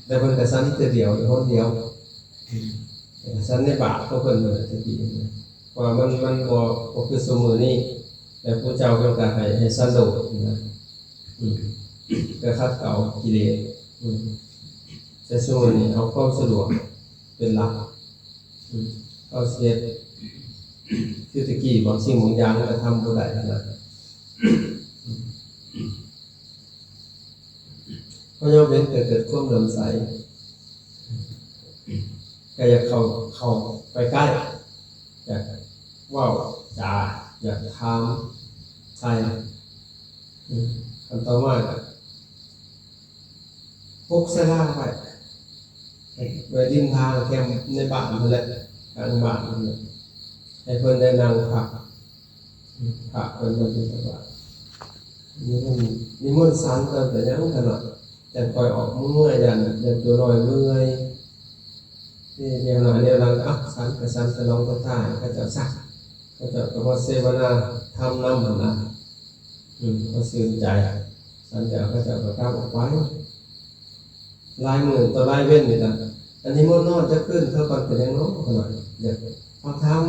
ແຕ່ເພິ່ນກໍສັນເທື່ອດຽວ ຄົນດຽວ ສັນໃນບາດຂອງເພິ່ນ ເພິ່ນຈະດີ ເພາະວ່າມັນ ມັນບໍ່ ບໍ່ຄືຊຸມື້ນີ້ ແລະ ພະເຈົ້າເພິ່ນກໍໃຫ້ ໃຫ້ສັນໂດດນະ ອືມ ກໍຂັດເກົາກິເລດ ອືມ ແຕ່ຊຸມື້ນີ້ເອົາຄວາມສະດວກເປັນຫຼັກ ອືມ ເຮົາຊິເຮັດຄືແຕ່ກີ້ ບາງສິ່ງບາງຢ່າງກໍທຳບໍ່ໄດ້ນະ ເພາະຍາມເຫັນກໍເກີດຄວາມເຫຼື້ອມໃສ ກໍຢາກເຂົ້າ ເຂົ້າໄປໃກ້ ຢາກເວົ້າຈາ ຢາກຖາມໄຖ່ ອືມ ຂັ້ນຕໍ່ມາກໍປຸກສາລາໄວ້ ໄວ້ລິມທາງແຄມໃນບ້ານຫັ້ນແຫຼະ ກາງບ້ານຫັ້ນແຫຼະ ໃຫ້ເພິ່ນໄດ້ນັ່ງພັກ ອືມ ພະເພິ່ນມາບິນທະບາດ ນິມົນ ນິມົນສັນກ່ອນ ເປັນຫຍັງຂະໜາດ ຈັ່ງຄ່ອຍອອກເມືອ ຢ້ານ ຢ້ານຕົວນ້ອຍເມື່ອຍ ນີ້ແນວໜ້າແນວຫຼັງ ອ່ະ ສັນກໍສັນ ສະໜອງພັດທາໃຫ້ເຂົາເຈົ້າຊະ ເຂົາເຈົ້າກໍມາເສວະນາທຳນຳຫັ້ນນະ ອືມ ກໍຊື່ນໃຈ. ສັນແລ້ວເຂົາເຈົ້າກໍກັບອອກໄປ. ຫຼາຍມື້ຕໍ່ຫຼາຍເວັນນີ້ກໍ ອັນນີ້ມານອນຈັກຄືນ ເຂົາກໍເປັນຫຍັງເນາະ ເຂົາວ່າ ຢາກຟັງທຳ.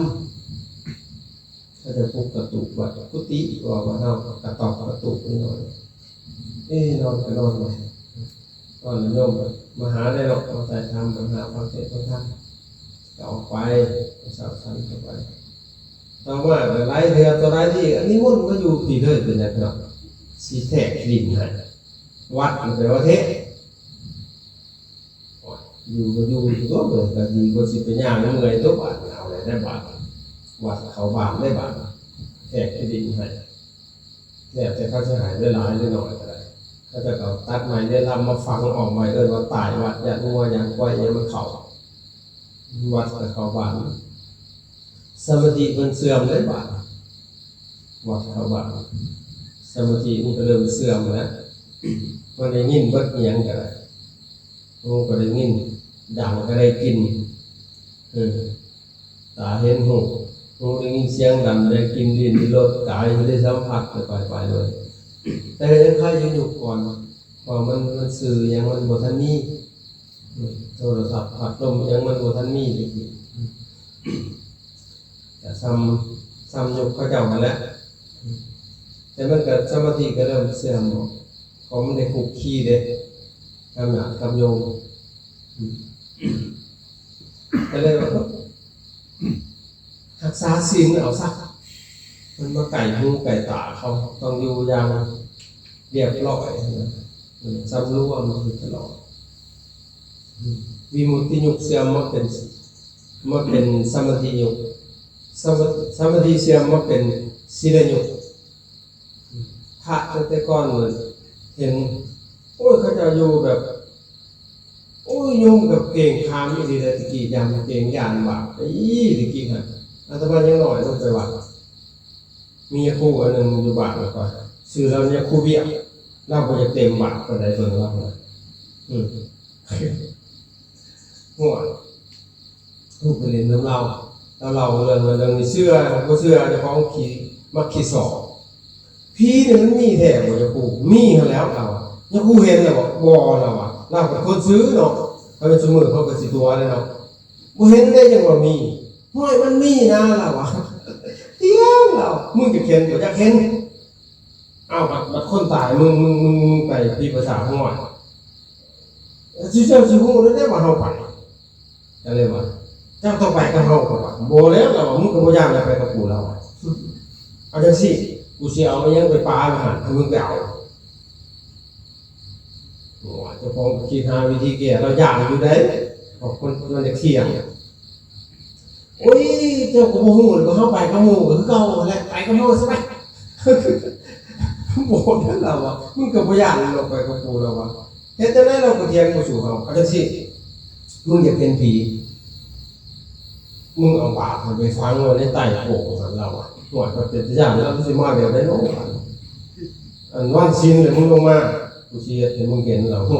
ເຂົາເຈົ້າປຸກກະຕຸກວັດກຸຕິ ເວົ້າວ່າເຮົາກະຕອກກະຕຸກນິດໜ້ອຍ. ເອ ນອນກໍນອນໄປ ນອນແລ້ວໂຍມມາຫາໄດ້ດອກ ມາຖ່າຍທຳ ມາຫາຟັງເທດຟັງທຳ ກໍອອກໄປ ເຊົ້າສັນເຂົ້າໄປ. ຕໍ່ມາກໍຫຼາຍເທື່ອຕໍ່ຫຼາຍທີ ອັນນີ້ມົນມາຢູ່ພີ້ເລີຍ ເປັນຫຍັງເນາະ ຊິແທກທີ່ດິນໃຫ້ ວັດມັນແປວ່າເທ ຢູ່ກໍຢູ່ຕົວະ ເບິ່ງກໍດີກວ່າຊິໄປຍ່າງເມື່ອຍຕົວະ ບາດເອົາແລ້ວໄດ້ບາດ ວັດເຂົ້າບ້ານໄດ້ບາດ ແທກທີ່ດິນໃຫ້ ແລ້ວແຕ່ເຂົາຊິໃຫ້ຫຼາຍໆ ຫຼືໜ້ອຍກໍໄດ້. ເຂົາເຈົ້າກໍເອົາຕັດໄມ້ເຮືອລຳມາຝັງອ້ອມໄວ້ ເອີ້ນວ່າຕ່າຍວັດ ຢ້ານງົວຢ້ານຄວາຍອີ່ຫຍັງມັນເຂົ້າ ວັດກໍເຂົ້າບ້ານ. ສະມາທິເພິ່ນເສື່ອມເດ້ບາດ ວັດເຂົ້າບ້ານ ສະມາທິມັນກໍເລີ່ມເສື່ອມແລ້ວ. ມັນໄດ້ຍິນເບິດອີ່ຫຍັງກໍໄດ້ ຫູກໍໄດ້ຍິນ ດັງກໍໄດ້ກິ່ນ ເອີ ຕາເຫັນຮູບ ຫູໄດ້ຍິນສຽງດັງ ໄດ້ກິ່ນ ລີ້ນລົດ ກາຍໄດ້ສຳຜັດ ໄປໆ ໄປເລີຍ. ແຕ່ຍັງຄ້າຍຢູ່ຍຸກກ່ອນ ເພາະມັນ ມັນສື່ຫຍັງມັນບໍ່ທັນມີ ໂທລະສັບ ພັດລົມຫຍັງມັນບໍ່ທັນມີເດ ກໍຊ່ຳ ຊ່ຳຍຸກເຂົາເຈົ້າຫັ້ນແຫຼະ. ແຕ່ມັນກໍສະມາທິກໍເລີ່ມເສື່ອມ ເພາະມັນໄດ້ຄຸກຄີເດ້ກັບຍາດກັບໂຍມ ກໍເລີຍວ່າ ຮັກສາສິນເອົາຊະ ມັນມາໃກ້ຫູໃກ້ຕາເຂົາ ຕ້ອງຢູ່ຢ່າງ ລຽບຮ້ອຍນະ ເອີ ສຳລວມຢູ່ຕະຫຼອດ. ວິມຸດຕິຍຸກເສື່ອມມາເປັນ ມາເປັນສະມາທິຍຸກ ສະມາ ສະມາທິເສື່ອມມາເປັນສິນລະຍຸກ. ພະຕັ້ງແຕ່ກ່ອນເຫັນ ໂອ້ຍ ເຂົາເຈົ້າຢູ່ແບບ ໂອ້ຍ ໂຍມກໍເກງຂາມອີ່ຫຼີແຫຼະ ແຕ່ກີ້ຢ້ານເກງ ຢ້ານບາບ ອີ່ ແຕ່ກີ້ຫັ້ນ. ອາດຕະມາຍັງນ້ອຍລົງໄປວັດ ມີຍາຄູອັນໜຶ່ງຢູ່ບ້ານ ແລ້ວກໍຊື່ລາວຍາຄູວຽກ ລາວບໍ່ຢາກເຕັມບາດປານໃດ ເບິ່ງລາວນະ ອືມ ໂອ້ຍ ລູກໄປຫຼິ້ນນຳລາວ ລາວເລົ່າເລື່ອງນັ້ນເລື່ອງນີ້ ເຊື່ອບໍ່ເຊື່ອ ເຈົ້າຂອງຂີ້ ມັກຂີ້ສໍ້ ຜີນີ້ມັນມີແທ້ບໍ່ຍາຄູ? ມີຫັ້ນແຫຼ້ວ ລາວວ່າ. ຍາຄູເຫັນແລ້ວບໍ່? ບໍ່ ລາວວ່າ. ລາວເປັນຄົນຊື່ເນາະ ຖ້າແມ່ນຊຸມື້ເຂົາກໍຊິຕົວະແລ້ວເນາະ. ບໍ່ເຫັນເດ້ ຍັງວ່າມີ. ຫ້ວຍ ມັນມີນະ ລາວວ່າ. ຖຽງລາວ ມຶງຈະເຫັນບໍ່? ຢາກເຫັນ. ອ້າວ ບັດ ບັດຄົນຕາຍ ມຶງ ມຶງ ມຶງ ມຶງໄປພິພາກສາ ຫ້ວຍ ເຈົ້າ ເຈົ້າຊິຮູ້ແນວໃດວ່າເຮົາໄປ? ກໍເລີຍວ່າ ເຈົ້າຕ້ອງໄປກັບເຮົາ. ຂ້ອຍວ່າ ບໍ່ແລ້ວ ລາວວ່າ ມຶງກໍບໍ່ຢ້ານແລ້ວ ໄປກັບກູ ລາວວ່າ. ເອົາຈັ່ງຊີ້ ກູຊິເອົາອີ່ຫຍັງໄປປະໄວ້ຫັ້ນ ໃຫ້ມຶງໄປເອົາ. ໂອ້ຍ ເຈົ້າຂອງກໍຄິດຫາວິທີແກ້ ລາວຢ້ານຢູ່ໃດ ເພາະຄົນມັນຢາກຖຽງ. ໂອ້ຍ ເຈົ້າກໍບໍ່ຮູ້ ແລ້ວກໍເຮົາໄປກັບໝູ່ກໍຄືເກົ່າຫັ້ນແຫຼະ ໄປກັບເຮົາຊະໄປ. ບໍ່ນັ້ນລາວວ່າ ມຶງກໍບໍ່ຢ້ານດອກ ໄປກັບກູ ລາວວ່າ. ເຮັດຈັ່ງໃດລາວກໍຖຽງບໍ່ສູ້ເຮົາ. ເອົາຈັ່ງຊີ້ ມຶງຢາກເຫັນຜີ ມຶງເອົາບາດໄປຝັງໄວ້ໃນໃຕ້ໂພງຫັ້ນ ລາວວ່າ. ໂອ້ຍ ມັນເປັນຕາຢ້ານ ລາວຊິມາແບບໃດເນາະ. ອັນວັນສິນແລ້ວມຶງລົງມາ ກູຊິເຮັດໃຫ້ມຶງເຫັນ ລາວ. ໂອ້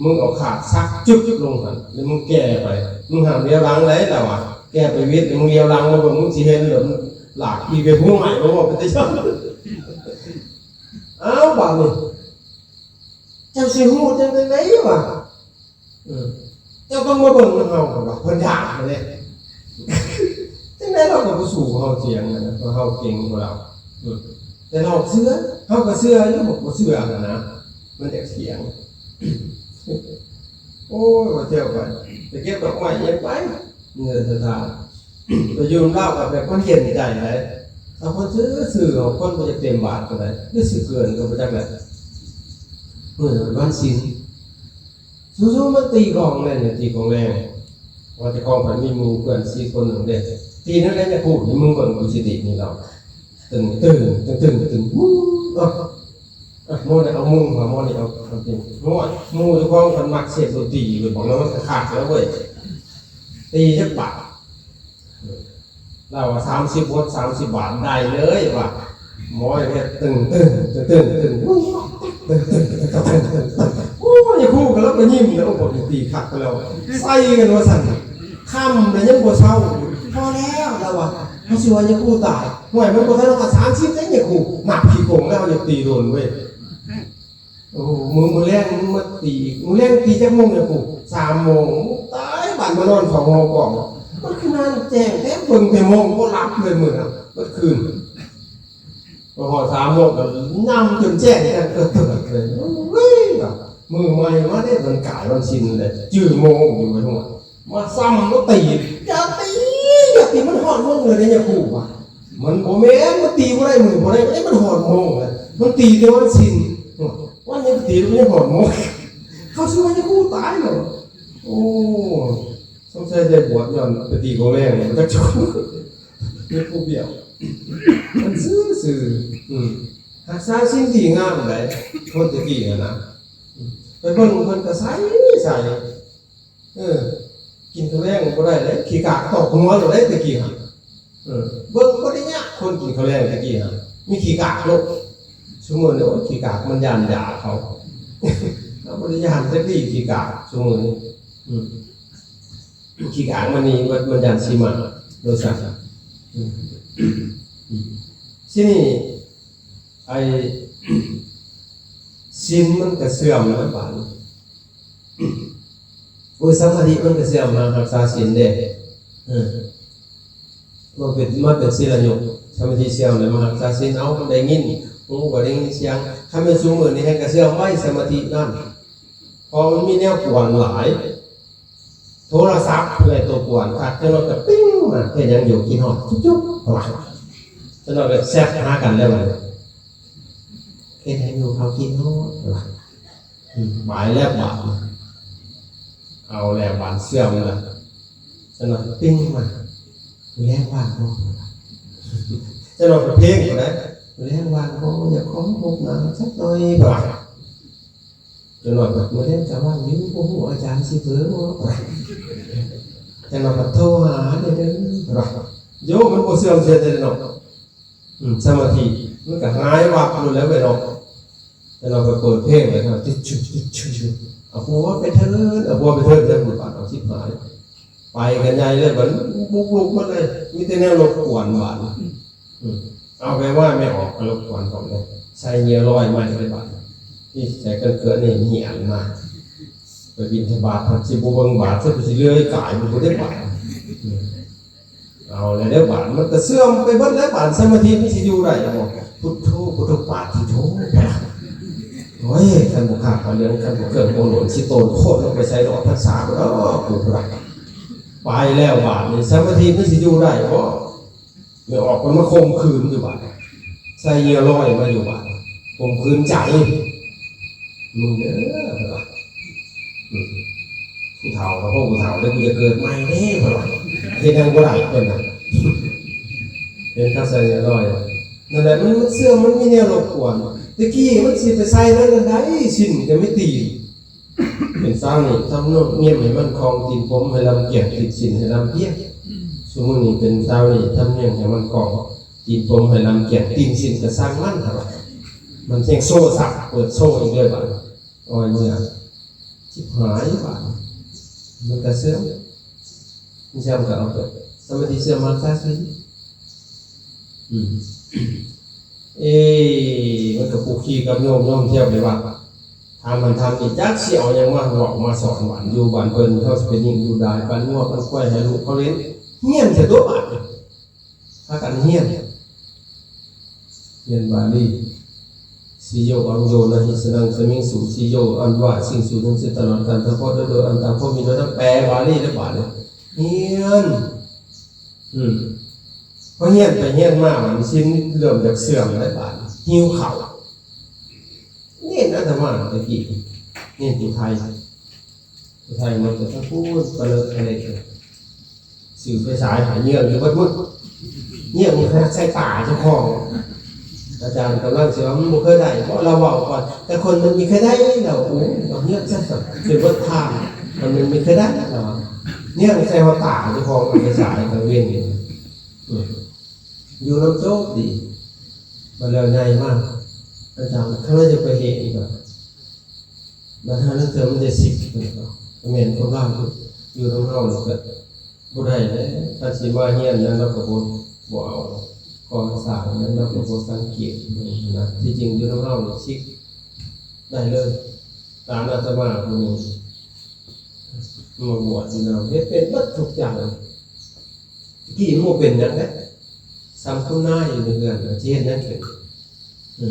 ມຶງເອົາຄາດສັກຈຶກລົງຫັ້ນ ແລ້ວມຶງແກ່ໄປ ມຶງຫ້າມຫຼຽວຫຼັງໃດ ລາວວ່າ. ແກ່ໄປວິດ ແລ້ວມຶງຫຼຽວຫຼັງມາເບິ່ງ ມຶງຊິເຫັນ ແລ້ວລາກຂີ້ເປັນຫົວໄມ້ ບໍ່ເປັນຕາຢ້ານ. ອ້າວ ບາດນີ້ ເຈົ້າຊິຮູ້ຈັ່ງໃດວະ? ເອີ ເຈົ້າຕ້ອງມາເບິ່ງນຳເຮົາ ເພິ່ນວ່າ ເພິ່ນຢ້ານເດ້. ຈັ່ງໃດລາວກໍບໍ່ສູ້ເຮົາຖຽງນະ ເພາະເຮົາເກັ່ງກວ່າລາວ. ເອີ ແຕ່ລາວເຊື່ອ ເຮົາກໍເຊື່ອຢູ່ ບໍ່ເຊື່ອຫັ້ນນະ ມັນຢາກຖຽງ. ໂອ້ຍ ວ່າແລ້ວໄປ ໄປເກັບດອກໄມ້ຫຍັງໄປ ເງິນສະຖານ ໄປຢູ່ນຳລາວກໍແບບຄົນເຢັນໃຈໃດ. ເອົາຄົນຊື່ໆ ເອົາຄົນບໍ່ຢາກເຕັມບາດປານໃດ ຫຼືຊິເກີນກໍບໍ່ຈັກແຫຼະ. ມື້ນັ້ນວັນສິນ ສູ້ໆ ມາຕີກອງແລ້ວນີ້ ຕີກອງແລ້ວ ວ່າເຈົ້າຂອງໄປມີໝູ່ເພື່ອນສີ່ຄົນໜຶ່ງເດ້ ຕີນັ້ນແຫຼະ ຢ່າຄູດໃຫ້ມຶງເບິ່ງ ກູຊິຕີນີ້ລາວ ຕຶງ ຕຶງ ຕຶງ ຕຶງ ຕຶງ ເອີ ໝໍນີ້ເອົາມຸງ ໝໍນີ້ເອົາ ເອົາຕີ ໝໍ ໝູ່ເຈົ້າຂອງເພິ່ນມັກເສບດົນຕີ ເພິ່ນບອກແລ້ວມັນຄັກແລ້ວເວີຍ ຕີຈັກບາດ ລາວວ່າ ສາມສິບບົດ ສາມສິບບາດ ໄດ້ເລີຍວ່າ. ໝໍເຮັດຕຶງ ຕຶງ ຕຶງ ຕຶງ ຕຶງ ຕຶງ ຕຶງ ຕຶງ ຕຶງ ໂອ້ຍ ຄູກໍລາວກໍຍິ້ມແລ້ວ ໂອ້ ບັກນີ້ຕີຄັກແລ້ວ ໃສ່ກັນວ່າຊັ້ນ ຄ່ຳແລ້ວຍັງບໍ່ເຊົາຢູ່ ພໍແລ້ວລາວວ່າ. ເຂົາຊິວ່າຍາຄູຕາຍ. ຫ້ວຍ ມັນບໍ່ທັນຮອດສາມສິບເດ້ຍາຄູ. ນັບຂີ້ໂກງແລ້ວ ຢາກຕີໂດນເວີຍ. ໂອ້ ມື້ ມື້ແລງມາຕີອີກ. ມື້ແລງຕີຈັກໂມງຍາຄູ? ສາມໂມງ. ຕາຍ ບາດມານອນເຝົ້າຫໍກອງ. ມັນຄືນານແຈ້ງແທ້ ເບິ່ງແຕ່ໂມງ ບໍ່ຫຼັບເລີຍມື້ນັ້ນ ເບິດຄືນ. ມາຮອດສາມໂມງກໍນຳຈົນແຈ້ງແຈ້ງເກີດເຕີດເລີຍ. ໂອ້ຍ ມື້ໃໝ່ມາເດ້ ວັນກາຍວັນສິນແຫຼະ ຈື່ໂມງຢູ່ໄປຫົວ ມາຊ້ຳມາຕີ. ຢ່າຕີ ຢ່າຕີ ມັນຮອດໂມງແລ້ວເດ້ຍາຄູວ່າ. ມັນບໍ່ແມ່ນ ມັນຕີບໍ່ໄດ້ມື້ບໍ່ໄດ້ ເດ້ ມັນຮອດໂມງແລ້ວ. ມັນຕີແຕ່ວັນສິນ ວັນຫຍັງຕີ ມັນຍັງຮອດໂມງ. ເຂົາຊິວ່າຍາຄູຕາຍເນາະ. ໂອ້ ສົງໄສໄດ້ບວດຍ້ອນໄປຕີເຂົາແລງ ຈັກຈຸ ມີຜູ້ບຽວ ມັນຊື່ໆ. ອືມ ຮັກສາສິນດີງາມໃດ໋ ຄົນແຕ່ກີ້ຫັ້ນນະ. ອືມ ໄປເບິ່ງເພິ່ນກໍໃສ ໃສ. ເອີ ກິນເຂົ້າແລງບໍ່ໄດ້ເດ້ ຂີ້ກາກຕອກຫົວໂລດເດ້ແຕ່ກີ້ຫັ້ນ. ເອີ ເບິ່ງບໍ່ໄດ້ຍາກ ຄົນກິນເຂົ້າແລງແຕ່ກີ້ຫັ້ນ ມີຂີ້ກາກໂລດ. ຊຸມື້ນີ້ ໂອ້ຍ ຂີ້ກາກມັນຢ້ານຢາເຂົາ ເຮົາບໍ່ໄດ້ຢ້ານຈັກດີ້ຂີ້ກາກຊຸມື້ນີ້. ອືມ ຂີ້ກາກມັນນີ້ ມັນ ມັນຢ້ານຊິມາໂດຍຊັ້ນ. ອືມ ອືມ ທີນີ້ ໄອ້ ສິນມັນກໍເສື່ອມແລ້ວບາດນີ້. ໂອ້ຍ ສະມາທິມັນກໍເສື່ອມ ຫາກຮັກສາສິນເດ້. ເອີ ມາເປັນ ມາເປັນສິລະຍຸກ ສະມາທິເສື່ອມແລ້ວມາຮັກສາສິນ. ເອົາ ໄດ້ຍິນ ຫູກໍໄດ້ຍິນສຽງ. ຄັນແມ່ນຊຸມື້ນີ້ແຮ່ງກະເສື່ອມໄວ ສະມາທິນັ້ນ ເພາະມັນມີແນວກວນຫຼາຍ. ໂທລະສັບແຫຼະຕົວກວນຄັກ ຈັກໜ້ອຍກໍປິ້ງມາ ເຮັດຫຍັງຢູ່ ຄິດຮອດ ຈຸບໆ ວ່າ ຈັກໜ້ອຍກໍແຊັດຫາກັນແລ້ວ ວ່າ ເຮັດຫຍັງຢູ່ ເຂົາຄິດຮອດ ວ່າ. ອືມ ບາຍແລ້ວບາດ ເອົາແລ້ວບາດ ເຊື່ອມແລ້ວ ຈັກໜ້ອຍປິ້ງມາ ແລງວ່າງບໍ່ ຈັກໜ້ອຍກໍເພງໄດ້ ແລງວ່າງບໍ່ ຢາກຂໍພົບໜ້າຈັກໜ້ອຍ ວ່າ. ຈັກໜ້ອຍກໍ ມື້ແລງກະວ່າງຢູ່ ບໍ່ຮູ້ອາຈານຊິເຜີບໍ່. ຈັກໜ້ອຍກໍໂທຫາເດີ ວ່າ. ໂຍ ມັນບໍ່ເຊື່ອມເສຍແຕ່ເນາະ. ອືມ ສະມາທິມັນກໍຫາຍວັບໂລດແລ້ວເວີຍເນາະ. ແຕ່ເຮົາໄປເປີດເພງໄປເນາະ ຕິດຊຶ ຕິດຊຶ ເອົາຫົວໄປເທີນ ເອົາຫົວໄປເທີນ ແລ້ວບາດເອົາຊິບຫາຍ ໄປກັນໃຫຍ່ເລີຍ ບາດບຸກລຸກໝົດເລີຍ ມີແຕ່ແນວລົບກວນບາດ. ອືມ ເອົາໄປວ່າແມ່ອອກກໍລົບກວນຂອງເດ້ ໃສ່ເຫຍື່ອລອຍໃໝ່ເລີຍບາດ. ນີ້ໃສ່ເກີນໆ ນີ້ເຫຍື່ອມາ ໄປບິນທະບາດ ພັດຊິບໍ່ເບິ່ງບາດ ຊິເລື່ອຍກາຍຢູ່ບໍ່ໄດ້ບາດ. ອືມ ເອົາແລ້ວເດີບາດ ມັນກໍເສື່ອມໄປເບິດແລ້ວບາດ ສະມາທິມັນຊິຢູ່ໄດ້ບໍ່? ພຸດໂທ ພຸດໂທ ປາທິໂທ ໂອ້ຍ ຄັນບໍ່ຂ້າມປາເຫຼືອງ ຄັນບໍ່ເຄື່ອງໂອໂຫຼນ ຊິໂຕນໂຄດລົງໄປໃສ່ດອກພັນສາບໍ່ດອກ ກູພຸ້ນລະ ໄປແລ້ວບາດນີ້ ສະມາທິມັນຊິຢູ່ໄດ້ບໍ່? ແມ່ອອກມັນມາຂົ່ມຂືນຢູ່ບາດ ໃສ່ເຫຍື່ອລອຍມາຢູ່ບາດ ຂົ່ມຂືນໃຈ ມຶງເດີ ເພິ່ນວ່າ ອືມ ຜູ້ເຖົ້າກໍພໍຜູ້ເຖົ້າແລ້ວ ກູຈະເກີດໃໝ່ເດ້ ເພິ່ນວ່າ ເຮັດຫຍັງບໍ່ໄດ້ເພິ່ນນະ ເຫັນເຂົາໃສ່ເຫຍື່ອລອຍ ນັ້ນແຫຼະ ມັນ ມັນເສື່ອມ ມັນມີແນວລົບກວນ ແຕ່ກີ້ມັນຊິໄປໃສ່ນັ້ນໄດ້ ສິ້ນກໍມີຕີນ ເປັນຊາວນີ້ ທຳນຽມໃຫ້ໝັ້ນຄົງ ຕີນປົມໃຫ້ລຳກຽງ ຕິດສິນໃຫ້ລຳພຽງ ຊຸມື້ນີ້ເປັນຊາວນີ້ ທຳນຽມໃຫ້ໝັ້ນຄົງ ຕີນປົມໃຫ້ລຳກຽງ ຕີນສິ້ນກະຊ່າງມັນ ມັນແຮງໂຊຊັກ ເປີດໂຊອີກເລີຍບາດ ໂອ້ຍ ເມື່ອຍ ຊິບຫາຍບາດ ມັນກະເສື່ອມ ມັນເສື່ອມກະເອົາໄປ ສະມາທິເສື່ອມ ຮັກສາສິນ ອືມ ເອ ມັນກະຄຸກຄີກັບໂຍມ ໂຍມທ່ຽວໄປວັດ ຖາມຫັ້ນຖາມນີ້ ຈັກຊິເອົາຫຍັງມາເວົ້າມາສອນ ບ້ານຢູ່ບ້ານເພິ່ນ ເຮົາຊິໄປຍິງຢູ່ດາຍ ປັນງົວປັນຄວາຍໃຫ້ລູກເຂົາລ້ຽງ ຮຽນຊະຕົວະບາດນີ້ ພາກັນຮຽນ ຮຽນບາລີ Sīyo aṃ yo na hi saraṇaṃ samiṃsu, sīyo aṃ vā siṃsu, naṃ se talon kantaṃ pho, dodo antaṃ pho, mi do naṃ ແປບາລີແລ້ວບາດນີ້ ຮຽນ ອືມ ພໍຮຽນໄປຮຽນມາ ບາດນີ້ສິນເລີ່ມຈາກເສື່ອມແລ້ວບາດນີ້ ຫິວເຂົ້າ ເນນອາດຕະມາແຕ່ກີ້ ເນນຜູ້ໄທ ຜູ້ໄທມັນກໍທັງພູ້ນປະເລີກະເລກ ຊື້ໄຟສາຍໃຫ້ເຫຍື່ອມຢູ່ເບິດມື້ ເຫຍື່ອມຂະໜາດໃສ່ຕາເຈົ້າຂອງ ອາຈານກຳລັງຊິວ່າ ມັນບໍ່ເຄີຍໄດ້ບໍ ລາວເວົ້າກ່ອນ ແຕ່ຄົນມັນມີເຄີຍໄດ້ ລາວ ໂອ້ຍ ເຫຍື່ອມຊະ ຈົນເບິດທາງ ຄົນມັນມີເຄີຍໄດ້ ລາວວ່າ ເຫຍື່ອມໃສ່ຮອດຕາເຈົ້າຂອງ ເອົາໄຟສາຍກາງເວັນນີ້ ອືມ ຢູ່ນຳໂຈກດີ ບັດແລ້ວໃຫຍ່ມາ ອາຈານ ຄັນວ່າຈະໄປເຮັດອີກ ບັດຫ້າລາງເທື່ອມັນໄດ້ສິບ ແມ່ນຄວາມລາວຢູ່ ຢູ່ນຳເຮົານີ້ກໍບໍ່ໄດ້ແຫຼະ ຄັນຊິມາຮຽນຫຍັງລາວກໍບໍ່ ບໍ່ເອົາ ກໍສ້າງນັ້ນ ເຮົາກໍບໍ່ສັງເກດເບິ່ງນະ. ທີ່ຈິງຢູ່ນຳເຮົານີ້ສິກໄດ້ເລີຍ. ຕາມອາດຕະມາຜູ້ໜຶ່ງມາບວດຢູ່ນຳ ເຮັດເປັນເບິດທຸກຢ່າງ. ຕະກີ້ມັນບໍ່ເປັນຫຍັງເດ້ ສ່ຳຄຸນນາຍຢູ່ໃນເຮືອນ ຊິເຮັດຫຍັງເປັນ? ເອີ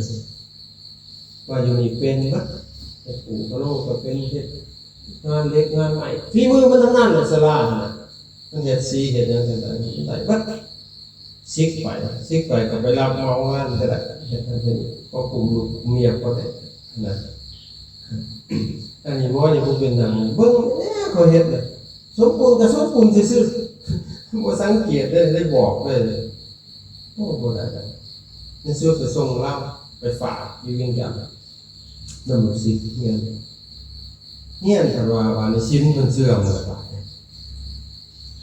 ວ່າຢູ່ນີ້ເປັນເບິດ ເຮັດປູກະໂລກະເປັນ ເຮັດງານເຫຼັກງານໄມ້ ຝີມືມັນທັງນັ້ນແຫຼະ ສາລາຫັ້ນນະ. ມັນເຮັດສີເຮັດຫຍັງຈັ່ງໃດ ມັນໄດ້ເບິດ. ສິກໄປ ສິກໄປກໍໄປຮັບເໝົາງານກໍໄດ້ ເຮັດນັ້ນເຮັດນີ້ ພໍກຸມລູກກຸມເມຍພໍໄດ້ນະ. ອັນນີ້ໝໍນີ້ບໍ່ເປັນຫຍັງ ເບິ່ງແດ່ເຂົາເຮັດນະ ສົມບູນກໍສົມບູນຊື່ໆ ບໍ່ສັງເກດເດ້ ໄດ້ບອກເລີຍ. ໂອ້ ບໍ່ໄດ້ດອກ. ໃນສຸດໄປສົ່ງລາວ ໄປຝາກຢູ່ວຽງຈັນ ນຳລູກສິດຮຽນ ຮຽນ ຄັນວ່າ ວ່າໃນສິນເພິ່ນເສື່ອມແລ້ວບາດນີ້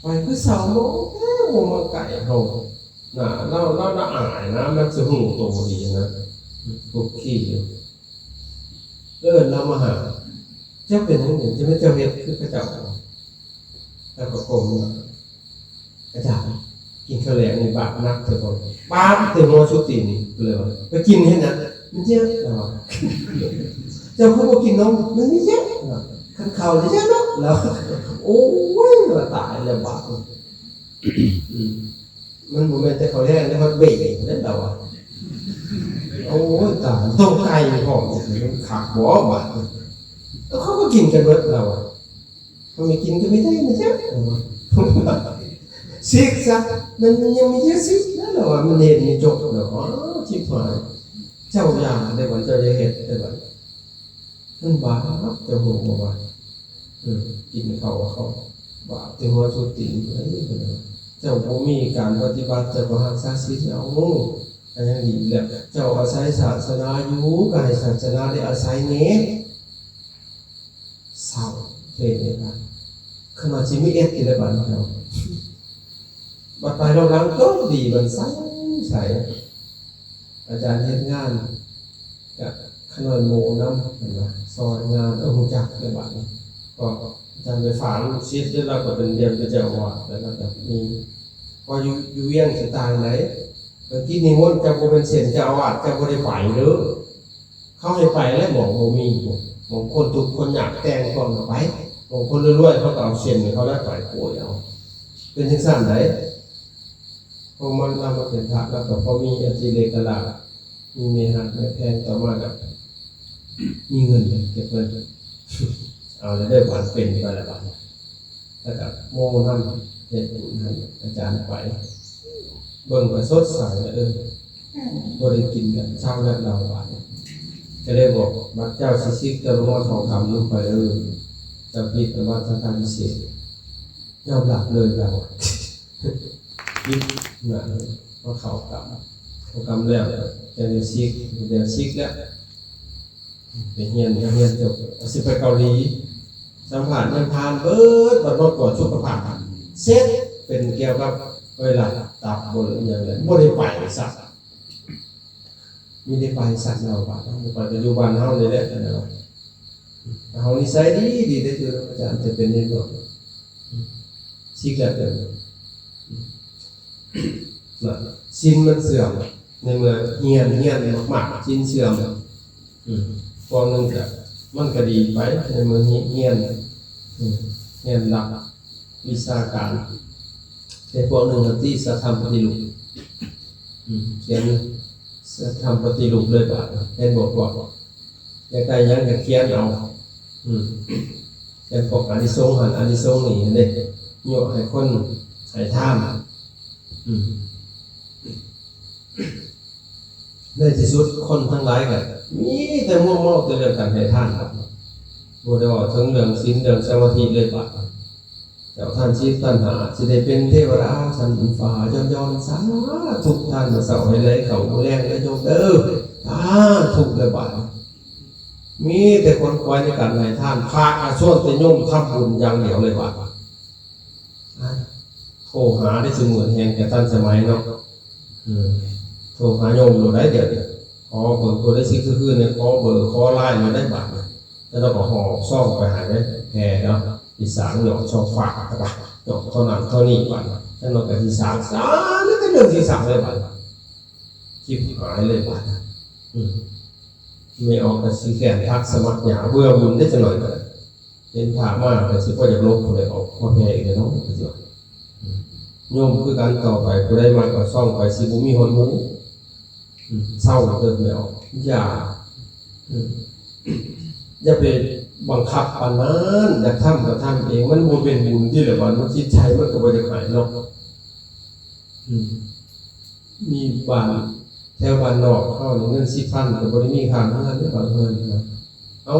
ໄປຄືເຊົາໂມງ ໂອ້ ມາໃກ້ເຮົານະ. ລາວ ລາວ ລາວອາຍນະ ມັນຊິຮູ້ໂຕດີນະ ຄຸກຄີຢູ່. ເອີ້ນລາວມາຫາ ເຈົ້າເປັນຫຍັງນີ້ ຈັ່ງແມ່ນເຈົ້າເຮັດຄືເຂົາເຈົ້າ? ລາວກໍກົ້ມ ອາຈານ ກິນເຂົ້າແລງນີ້ບາບໜັກເທື່ອກ່ອນ ບາບແຕ່ຫົວສູ່ຕີນນີ້ ເລີຍວ່າ ໄປກິນເຮັດຫຍັງ ມັນເຈັບ ລາວວ່າ ເຈົ້າຄືບໍ່ກິນນົມ ມັນມີເຈັບ ລາວວ່າ ຄັນເຂົ້ານີ້ເຈັບເນາະ ລາວວ່າ. ໂອ້ຍ ວ່າຕາຍແລ້ວບາດນີ້ ອືມ ມັນບໍ່ແມ່ນແຕ່ເຂົ້າແລງເດ້ ຮອດເບເດ້ ລາວວ່າ. ໂອ້ຍ ຕາຍ ຕົ້ມໄກ່ພ້ອມ ມັນຄັກບໍ່ບາດນີ້ ເຂົາກໍກິນກັນເບິດ ລາວວ່າ. ເຮົາມີກິນກໍມີໄດ້ນະ ເຈົ້າ ຊິກຊະ ມັນຍັງມີເຍຊິກນະ ລະວ່າ ມັນເຮັດໃຫ້ຈົບແລ້ວ ອ້າວ ຊິບຫາຍ ເຈົ້າຢ່າເດີ ວ່າເຈົ້າຢ່າເຮັດເດີ ວ່າ ມັນບາບ ເຈົ້າຮູ້ບໍ່ວ່າ ເອີ ກິນເຂົ້າເຂົາບາບ ແຕ່ຫົວສູ່ຕີນ ເຈົ້າບໍ່ມີການປະຕິບັດ ເຈົ້າກໍຮັກສາສິນເອົາ ກໍຍັງດີແລ້ວ ເຈົ້າອາໄສສາສະໜາຢູ່ ກໍໃຫ້ສາສະໜາໄດ້ອາໄສແດ່. ເສົ້າເທດໃຫ້ຟັງ ຂະໜາດຊິມີເອັດຢູ່ໃນບ້ານເຮົາ ບັດໄປລອບຫຼັງຕົບດີ ມັນໃສໃສ ອາຈານເຮັດງານ ກະຂະນ້ອຍໂມນຳ ເຫັນບໍ່ ຊອຍງານ ເອີ ຮູ້ຈັກໃນບ້ານນີ້ ກໍອາຈານໄປຝາກລູກສິດ ແລ້ວລາວກໍເປັນດຽນເປັນເຈົ້າອາວາດ ແລ້ວລາວກໍມີ ເພາະຢູ່ ຢູ່ວຽງຊິຕ່າງໃດ ເອີ ກິດນິມົນ ເຈົ້າບໍ່ແມ່ນເຊັ່ນເຈົ້າອາວາດ ເຈົ້າບໍ່ໄດ້ໄປເດີ. ເຂົາໃຫ້ໄປແລ້ວ ໝໍບໍ່ມີ ໝໍຄົນທຸກຄົນຍາກແຕ່ງກ່ອນກໍໄປ ໝໍຄົນລວຍໆ ເຂົາກໍເອົາເຊັ່ນໃຫ້ເຂົາແລ້ວໄປໂກຍເອົາ ເປັນຈັ່ງຊັ້ນໃດ. ເພາະມັນລາວມາເປັນພະ ລາວກໍພໍມີອາທິເລກະລາບ ມີແມ່ຮັກແມ່ແພງ ຕໍ່ມາກໍມີເງິນເກັບເງິນ ເອົາແລ້ວເດີ ບາດເປັນໄປແລ້ວບາດ ແລ້ວກໍໂມນຳເຮັດບຸນໃຫ້ອາຈານໄປ ເບິ່ງກໍສົດໃສແລ້ວ ເອີ ບໍ່ໄດ້ກິນແລ້ວ ເຊົາແລ້ວລາວວ່າ ກໍເລີຍບອກ ບັດເຈົ້າຊິສິກ ເຈົ້າຕ້ອງມາເຂົ້າກຳນຳຂ້ອຍເດີ ເຈົ້າຜິດອະມາຕະການພິເສດ ຍອມຮັບເລີຍລາວວ່າ ຜິດນະ ມາເຂົ້າກຳ ເຂົ້າກຳແລ້ວ ຈັ່ງໄດ້ສິກ ໄດ້ສິກແລ້ວ ໄປຮຽນ ໄປຮຽນຈົບ ຊິໄປເກົາຫຼີ ສຳພາດຍັງຜ່ານເບິດ ບັດມາກວດສຸຂະພາບ ເຊັດ ເປັນກ່ຽວກັບໄວຣັສຕັບບໍ່ ຫຼື ອີ່ຫຍັງແຫຼະ ບໍ່ໄດ້ໄປຊ້ຳ ມີໄດ້ໄປສັກເນາະ ບາດເຮົາບໍ່ໄປກໍຢູ່ບ້ານເຮົານີ້ແຫຼະ ເຮົານິໄສດີ ດີແຕ່ຢູ່ນຳອາຈານ ແຕ່ເປັນເດັກນ້ອຍ ສິກແລ້ວເດີ ນະ ສິນມັນເສື່ອມ ໃນເມື່ອຮຽນ ຮຽນມາກໆ ສິນເສື່ອມ ອືມ ພວກໜຶ່ງກະ ມັນກະດີໄປ ໃນເມື່ອຮຽນ ຮຽນຫຼັກວິຊາການ ແຕ່ພວກໜຶ່ງຫັ້ນຕິສັດທຳປະຕິຮູບ ອືມ ຂຽນສັດທຳປະຕິຮູບເລີຍບາດ ເຫັນບໍ່ພວກ ຢາກໄດ້ຫຍັງກໍຂຽນເອົາ ອືມ ຂຽນພວກອານິສົງຫັ້ນ ອານິສົງນີ້ເດ້ ຍົວະໃຫ້ຄົນໃຫ້ທານ ອືມ ໃນທີ່ສຸດຄົນທັງຫຼາຍກໍມີແຕ່ມົວເມົາແຕ່ເລື່ອງການໃຫ້ທານ ບໍ່ໄດ້ເວົ້າເຖິງເລື່ອງສິນເລື່ອງສະມາທິເລີຍບາດ ເຈົ້າທ່ານສິບທ່ານຫ້າ ຊິໄດ້ເປັນເທວະດາຊັ້ນຟ້າຍ້ອນໆ ສາທຸ ທ່ານມາເຊົ້າໃຫ້ໄຫຼເຂົ້າມື້ແລງເດີໂຍມເດີ ສາທຸແລ້ວບາດ ມີແຕ່ຂວນຂວາຍໃນການໃຫ້ທານ ພະກໍຊວນແຕ່ໂຍມທຳບຸນຢ່າງດຽວເລີຍບາດ ໂທຫາໄດ້ຊຸມື້ແຮ່ງກະທັນສະໄໝເນາະ ເອີ ໂທຫາໂຍມໂລດໄດ໋ດຽວນີ້ ຂໍເບີຜູ້ໃດຊິຄືໆ ແນ່ ຂໍເບີ ຂໍລາຍໂລດໄດ໋ບາດນີ້ ແລ້ວເຮົາກໍຫອບຊອງໄປໃຫ້ເດ້ ແຜ່ເນາະ ຊິສ້າງຍອດຊ່ອງຟ້າກໍໄດ້ ຍອດເທົ່ານັ້ນເທົ່ານີ້ບາດນີ້ ແລ້ວເຮົາກໍຊິສ້າງ ສ້າງແລ້ວກໍ ເລື່ອງທີ່ສາມເລີຍບາດ ຈິບຫາຍເລີຍບາດ. ອືມ ແມ່ອອກກໍຊິແຂນຫັກສະໝັກຫຍ້າ ເບື່ອບຸນໄດ້ຈັກໜ້ອຍກໍໄດ້. ເຫັນພະມາກໍຊິບໍ່ຢາກຫຼົບ ຜູ້ໃດອອກມາແຜ່ອີກແລ້ວເນາະ ກໍຊິວ່າ. ອືມ ໂຍມຄືກັນ ຕໍ່ໄປຜູ້ໃດມັກກໍຊ່ອງໄປ ຊິບໍ່ມີຮອດໝູ່. ອືມ ເຊົາເດີແມ່ອອກ ຢ່າ ອືມ ຢ່າໄປບັງຄັບປານນັ້ນ ຢາກທຳກໍທຳເອງ ມັນບໍ່ເປັນບຸນຕິລະບາດ ມັນຈິດໃຈມັນກໍບໍ່ຢາກໃຫ້ເນາະ. ອືມ ມີບ້ານແຖວບ້ານນອກເຮົານີ້ ເງິນສິບພັນກໍບໍ່ໄດ້ມີຄ່າເຮືອນເດ້ ບາງເຮືອນນະ. ເອົາ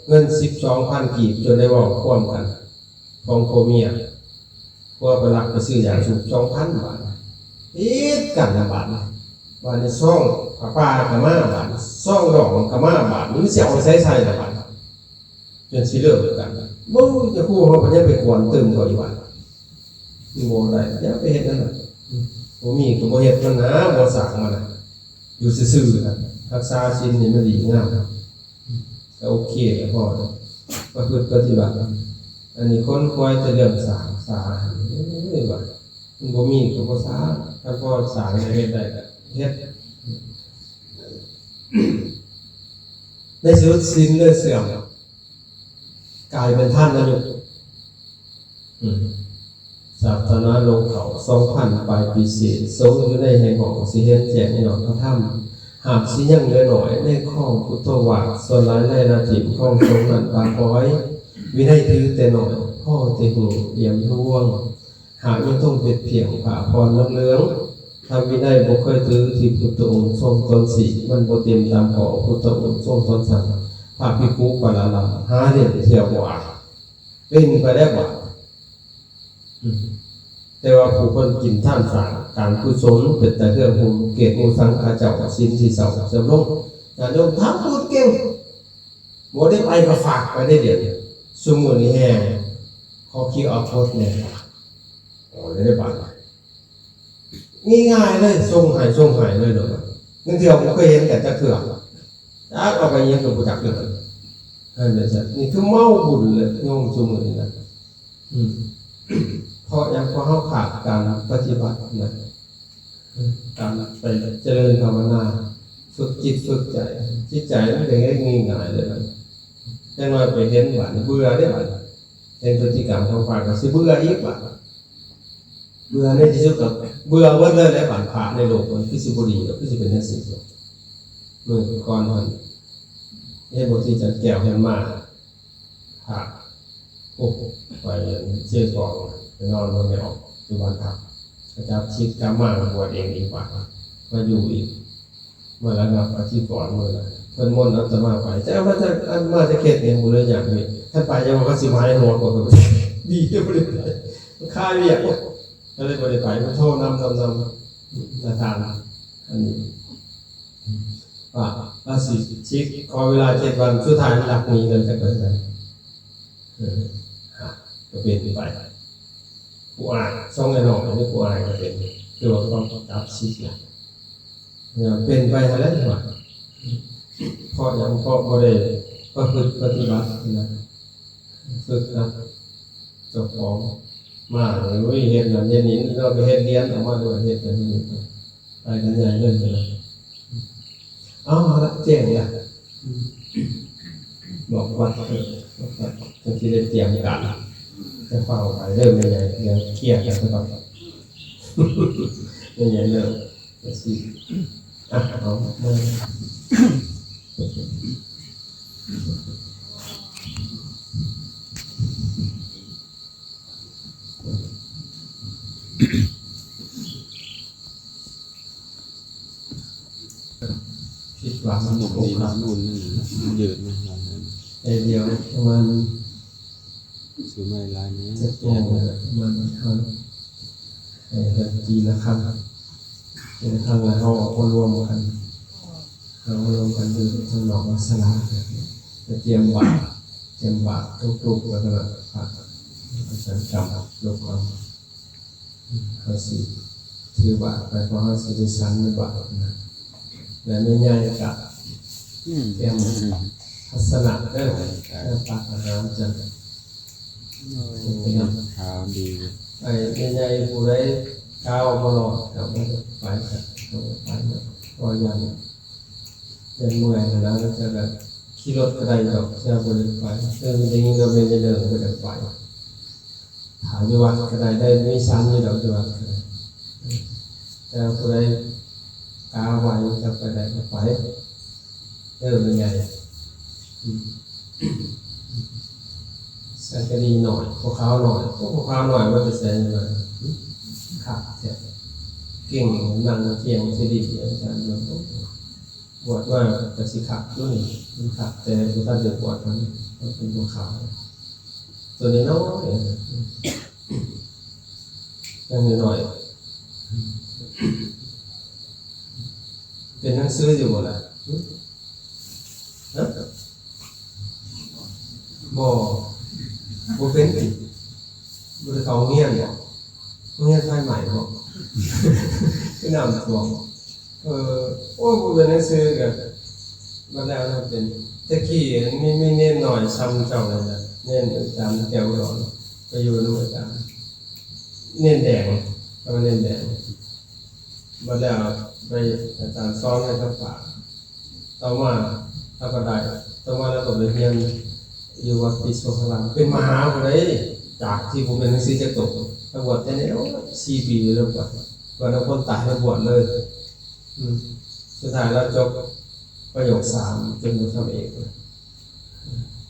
ເງິນສິບສອງພັນກີບ ຈົນໄດ້ເວົ້າຄວາມກັນ ຂອງຜົວເມຍ ຜົວໄປລັກໄປຊື້ຢາສູບສອງພັນບາດ ຜິດກັນລະບາດ. ບາດນີ້ຊອງຜ້າປ່າກໍມາ ບາດນີ້ຊອງດອງກໍມາ ບາດນີ້ມັນຊິເອົາໃສໃຊ້ລະບາດ ຈົນຊິເລີກກັນ. ບໍ່ຈະຄູ່ເຮົາກໍຍັງໄປກວນຕື່ມເຂົາອີກບາດ ບໍ່ໄດ້ ຢ່າໄປເຮັດນັ້ນນະ. ບໍ່ມີກໍບໍ່ເຮັດມັນນະ ບໍ່ສ້າງມັນນະ ຢູ່ຊື່ໆນະ. ຮັກສາສິນນີ້ມັນດີງາມ ກໍໂອເຄແລ້ວ ພໍແລ້ວ ປະພຶດປະຕິບັດ. ອັນນີ້ຂົນຂວາຍແຕ່ເລື່ອງສ້າງສາ ເອີຍ ວ່າມັນບໍ່ມີກໍບໍ່ສ້າງ ຄັນພໍສ້າງໄດ້ເຮັດໄດ້ກໍເຮັດ. ໃນທີ່ສຸດສິນເລີຍເສື່ອມ ກາຍເປັນທ່ານນາຍົກ ອືມ ສາທາລະນະໂລກເຂົາ ສອງພັນປາຍປີເສດ ສົງຢູ່ໃນແຫ່ງຫ້ອງ ຊິເຫັນແຈ້ງຍອດພະທຳ ຫາກຊິຍັງເຫຼືອໜ້ອຍໃນຄອງພຸດທະວາດ ສ່ວນຫຼາຍໃນລາທິມຄອງສົງນັ້ນປາກອຍ ວິໄນຖືແຕ່ນ້ອຍ ພໍແຕ່ຮູ້ລຽມລວງ ຫາກຍັງຄົງເປັນພຽງຜ້າຜ່ອນເຫຼືອງໆ ທຳວິໄນບໍ່ເຄີຍຖືທີ່ພຸດທະອົງຊົງຕົນສີ ມັນບໍ່ເຕັມຕາມຂໍ້ພຸດທະອົງຊົງຕົນສັ່ງ ພະພິກຂຸປະລາລາ ຫາເຮັດທ່ຽວບໍ່ອາຍ ເປັນໄປແລ້ວວ່າ. ອືມ ແຕ່ວ່າຜູ້ເພິ່ນກິນທານສ້າງການກຸສົນ ເປັນຕາເຮືອງໂຮມເກດໝູ່ສັງ ເຂົາເຈົ້າກໍສິນຊິເຊົາຈຳລົງ ຍາດໂຍມທຳບຸນເກັ່ງ ບໍ່ໄດ້ໄປກໍຝາກໄປໄດ້ດຽວນີ້. ຊຸມື້ນີ້ແຮ່ງຂໍຄິວອາໂຄດແດ່ ໂອ້ ໄດ້ບາດ ງ່າຍໆເລີຍ ສົ່ງໃຫ້ ສົ່ງໃຫ້ເລີຍໂລດ. ບາງເທື່ອບໍ່ເຄີຍເຫັນກັນຈັກເທື່ອ ຈັກເອົາໄປຫຍັງກໍບໍ່ຈັກຄືກັນ. ອັນນີ້ ນີ້ຄືເມົາບຸນເລີຍໂຍມຊຸມື້ນີ້ນະ. ອືມ ເພາະຫຍັງ? ເພາະເຮົາຂາດການປະຕິບັດນະ. ການໄປຈະເລີນພາວະນາ ຝຶກຈິດຝຶກໃຈ ຈິດໃຈມັນເປັນງ່າຍໆເລີຍ. ຈັກໜ້ອຍໄປເຫັນບາດນີ້ເບື່ອເດ້ບາດນີ້ ເຫັນພຶດຕິກຳຂອງພະກໍຊິເບື່ອອີກບາດ. ເບື່ອໃນທີ່ສຸດກໍເບື່ອເບິດເລີຍແຫຼະ ບາດພະໃນໂລກມັນຄືຊິບໍ່ດີດອກ ຄືຊິເປັນຈັ່ງຊີ້. ມື້ກ່ອນຫັ້ນເຫັນບໍ່ ທີ່ຈັນແກ້ວເພິ່ນມາ ພະ ໂອ້ ໄປເຊກອງ ໄປນອນນຳແມ່ອອກຢູ່ບ້ານພັກ ເຂົາຈັບສິດກັບມາບວດເອງອີກບາດ ມາຢູ່ອີກ ມາລະງັບອະທິກອນມື້ນັ້ນ ເພິ່ນມົນອາດຕະມາໄປ ຈະມາຈາກ ມາຈາກເຂດຫຍັງບໍ່ເລີຍຫຍັງນີ້ ຄັນໄປຢ່າວ່າເຂົາຊິມາໃຫ້ຫົວກວ່າ ດີທີ່ບໍ່ໄດ້ໄປ ຄາວຽກ ກໍເລີຍບໍ່ໄດ້ໄປ ມັນໂທນຳ ນຳ ນຳ ນາທານ ອັນນີ້ ວ່າ ວ່າຊິ ຊິຂໍເວລາເຈັດວັນ ສຸດທ້າຍມັນລັກໜີເລີຍ ຈັກໄປທາງໃດ. ເອີ ກໍເປັນໄປ ຜູ້ອ້າຍ ສອງອ້າຍນ້ອງ ອັນນີ້ຜູ້ອ້າຍກໍເປັນ ຄືວ່າຕ້ອງຕັດສິດນະ ເປັນໄປຫັ້ນແຫຼະວ່າ ເພາະຫຍັງ? ເພາະບໍ່ໄດ້ປະພຶດປະຕິບັດນະ ຝຶກຫັດເຈົ້າຂອງມາ ໂອ້ຍ ເຮັດນັ້ນເຮັດນີ້ ເຮົາໄປເຮັດລຽນອອກມາດ້ວຍ ເຮັດນັ້ນເຮັດນີ້ ໄປກັນໃຫຍ່ເລີຍນະ. ເອົາ ເອົາລະ ແຈ້ງລະ ບອກວັດເອີ ບອກວັດ ຈັ່ງຊິໄດ້ຕຽມການ ຈະຟ້າວໄປເດີແມ່ໃຫຍ່ ດຽວເຄຍກັນຊະກ່ອນ ແມ່ໃຫຍ່ເລີກ ຈັ່ງຊີ້ ອ່ະ ເອົາ ມາ ຄິດວ່າມັນ ສະໜຸກດີເນາະ ລຸ້ນມັນຢືດນະ ແຕ່ດຽວປະມານ ຊື້ໃໝ່ຫຼາຍແນ່ ຈັກໂມງ ປະມານເທົ່າ ໃຫ້ເພິ່ນຕີລະຄັງ ເປັນຄັ້ງລະເຮົາເອົາມາລວມກັນ ເຮົາມາລວມກັນຢູ່ທາງນອກວັດສາລາ ໄປຕຽມບາດ ຕຽມບາດທຸກໆ ແລ້ວກໍພະອາຈານກຳລົກເອົາ ເຮົາຊິຖືບາດໄປ ເພາະເຮົາຊິໄດ້ສັນໃນບາດນະ ແລະແມ່ໃຫຍ່ກະ ອືມ ຕຽມພາຊະນະເດີ ແລ້ວຕັກອາຫານຈັ່ງ ໂອ້ຍ ຂາວດີ ໄອ້ແມ່ໃຫຍ່ຜູ້ໃດ ກ້າວບໍ່ລອດ ກໍບໍ່ໄດ້ໄປ ກໍບໍ່ໄປເນາະ ເພາະວ່າຢ້ານ ຢ້ານເມື່ອຍຫັ້ນນະ ແຕ່ກໍຂີ່ລົດກໍໄດ້ດອກ ແຕ່ບໍ່ໄດ້ໄປ ເຊິ່ງໄດ້ຍິນວ່າແມ່ນຍາເໜີບໍ່ຢາກໄປ ຖ້າຢູ່ວັດກໍໄດ້ ໄດ້ມີສັນຢູ່ດອກ ຢູ່ວັດກໍໄດ້ ແຕ່ຜູ້ໃດກ້າໄວ ຈະໄປໄດ້ກໍໄປ ເອີ ແມ່ນໃຫຍ່ ອືມ ໃສ່ກະດີໜ້ອຍ ພວກຂາວໜ້ອຍ ໂອ້ ພວກຂາວໜ້ອຍມາແຕ່ໃສມາ ຄັກແທ້ ເກັ່ງ ນັ່ງທ່ຽງສະດີ ອາຈານ ບວດມາກໍຊິຄັກຢູ່ນີ້ ມັນຄັກ ແຕ່ບໍ່ທັນໄດ້ບວດ ມັນເປັນພວກຂາວ ຕົວນ້ອຍໆ ຍັງນ້ອຍໆ ເປັນໜັງສືຢູ່ບໍ່ລະ? ຮະ? ບໍ່ ບໍ່ເປັນຕິ? ບໍ່ໄດ້ເຂົ້າໂຮງຮຽນບໍ? ໂຮງຮຽນໄຟໄໝ້ບໍ? ຄືນ້ຳຖ້ວມ? ເອີ ໂອ້ ບໍ່ເປັນໜັງສືກໍ ບັດແລ້ວນະເປັນ ແຕ່ກີ້ມີ ມີເນນນ້ອຍຊ່ຳເຈົ້ານັ້ນນະ ເນນອາຈານແກ້ວອຸດອນ ໄປຢູ່ນຳອາຈານ ເນນແດງ ເຂົາວ່າເນນແດງ ບັດແລ້ວໄປ ອາຈານສອນໃຫ້ກັບປາກ ຕໍ່ມາລາວກໍໄດ້ ຕໍ່ມາລາວກໍໄປຮຽນຢູ່ວັດຕິດໂສພາລາມ ເປັນມະຫາພຸ້ນເດ້ ຈາກທີ່ບໍ່ເປັນໜັງສືຈັກໂຕ ລາວບວດແຕ່ນ້ອຍ ສີ່ປີແລ້ວບວດ ບວດນຳຄົນຕາຍ ລາວບວດເລີຍ ອືມ ສຸດທ້າຍລາວຈົບປະໂຫຍກສາມ ຈົນໄດ້ທຳເອກ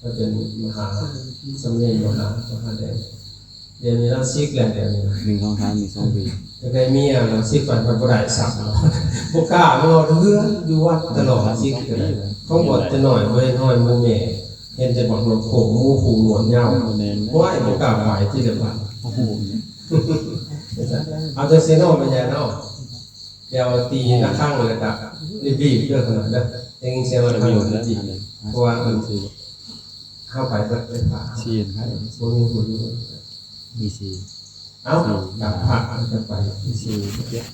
ລາວເປັນມະຫາ ສາມະເນນມະຫາ ມະຫາແດງ ດຽວນີ້ລາວສິກແລ້ວ ດຽວນີ້ ໜຶ່ງ ສອງ ສາມ ນີ້ສອງປີ ຢາກໄດ້ເມຍລາວສິກໄປ ມັນບໍ່ໄດ້ຊ້ຳ ບໍ່ກ້າ ລອດເຮືອນຢູ່ວັດຕະຫຼອດ ສິກກໍໄດ້ ຂອງບວດແຕ່ນ້ອຍ ບໍ່ເຫັນຫ້ອຍໝູແມ່ ເຫັນແຕ່ບັກໜົກໂພງ ໝູພູໜວດຍາວ ໂອ້ຍ ບໍ່ກ້າໄປທີ່ລະບາດ ໂອ້ໂຫ ເອົາຈັ່ງຊີ້ເນາະ ແມ່ໃຫຍ່ເນາະ ດຽວຕີລະຄັງແລ້ວກະຣີບໆເດີ ເດີ ໄດ້ຍິນສຽງລະຄັງ ເພາະວ່າມັນ ເຮົາໄປເບິດໄຟຟ້າ ສີ່ ບໍ່ມີຜູ້ຢູ່ ມີສີ່ ເອົ້າ ກັບພັກ ຈະໄປ ສີ່ ເຈັດ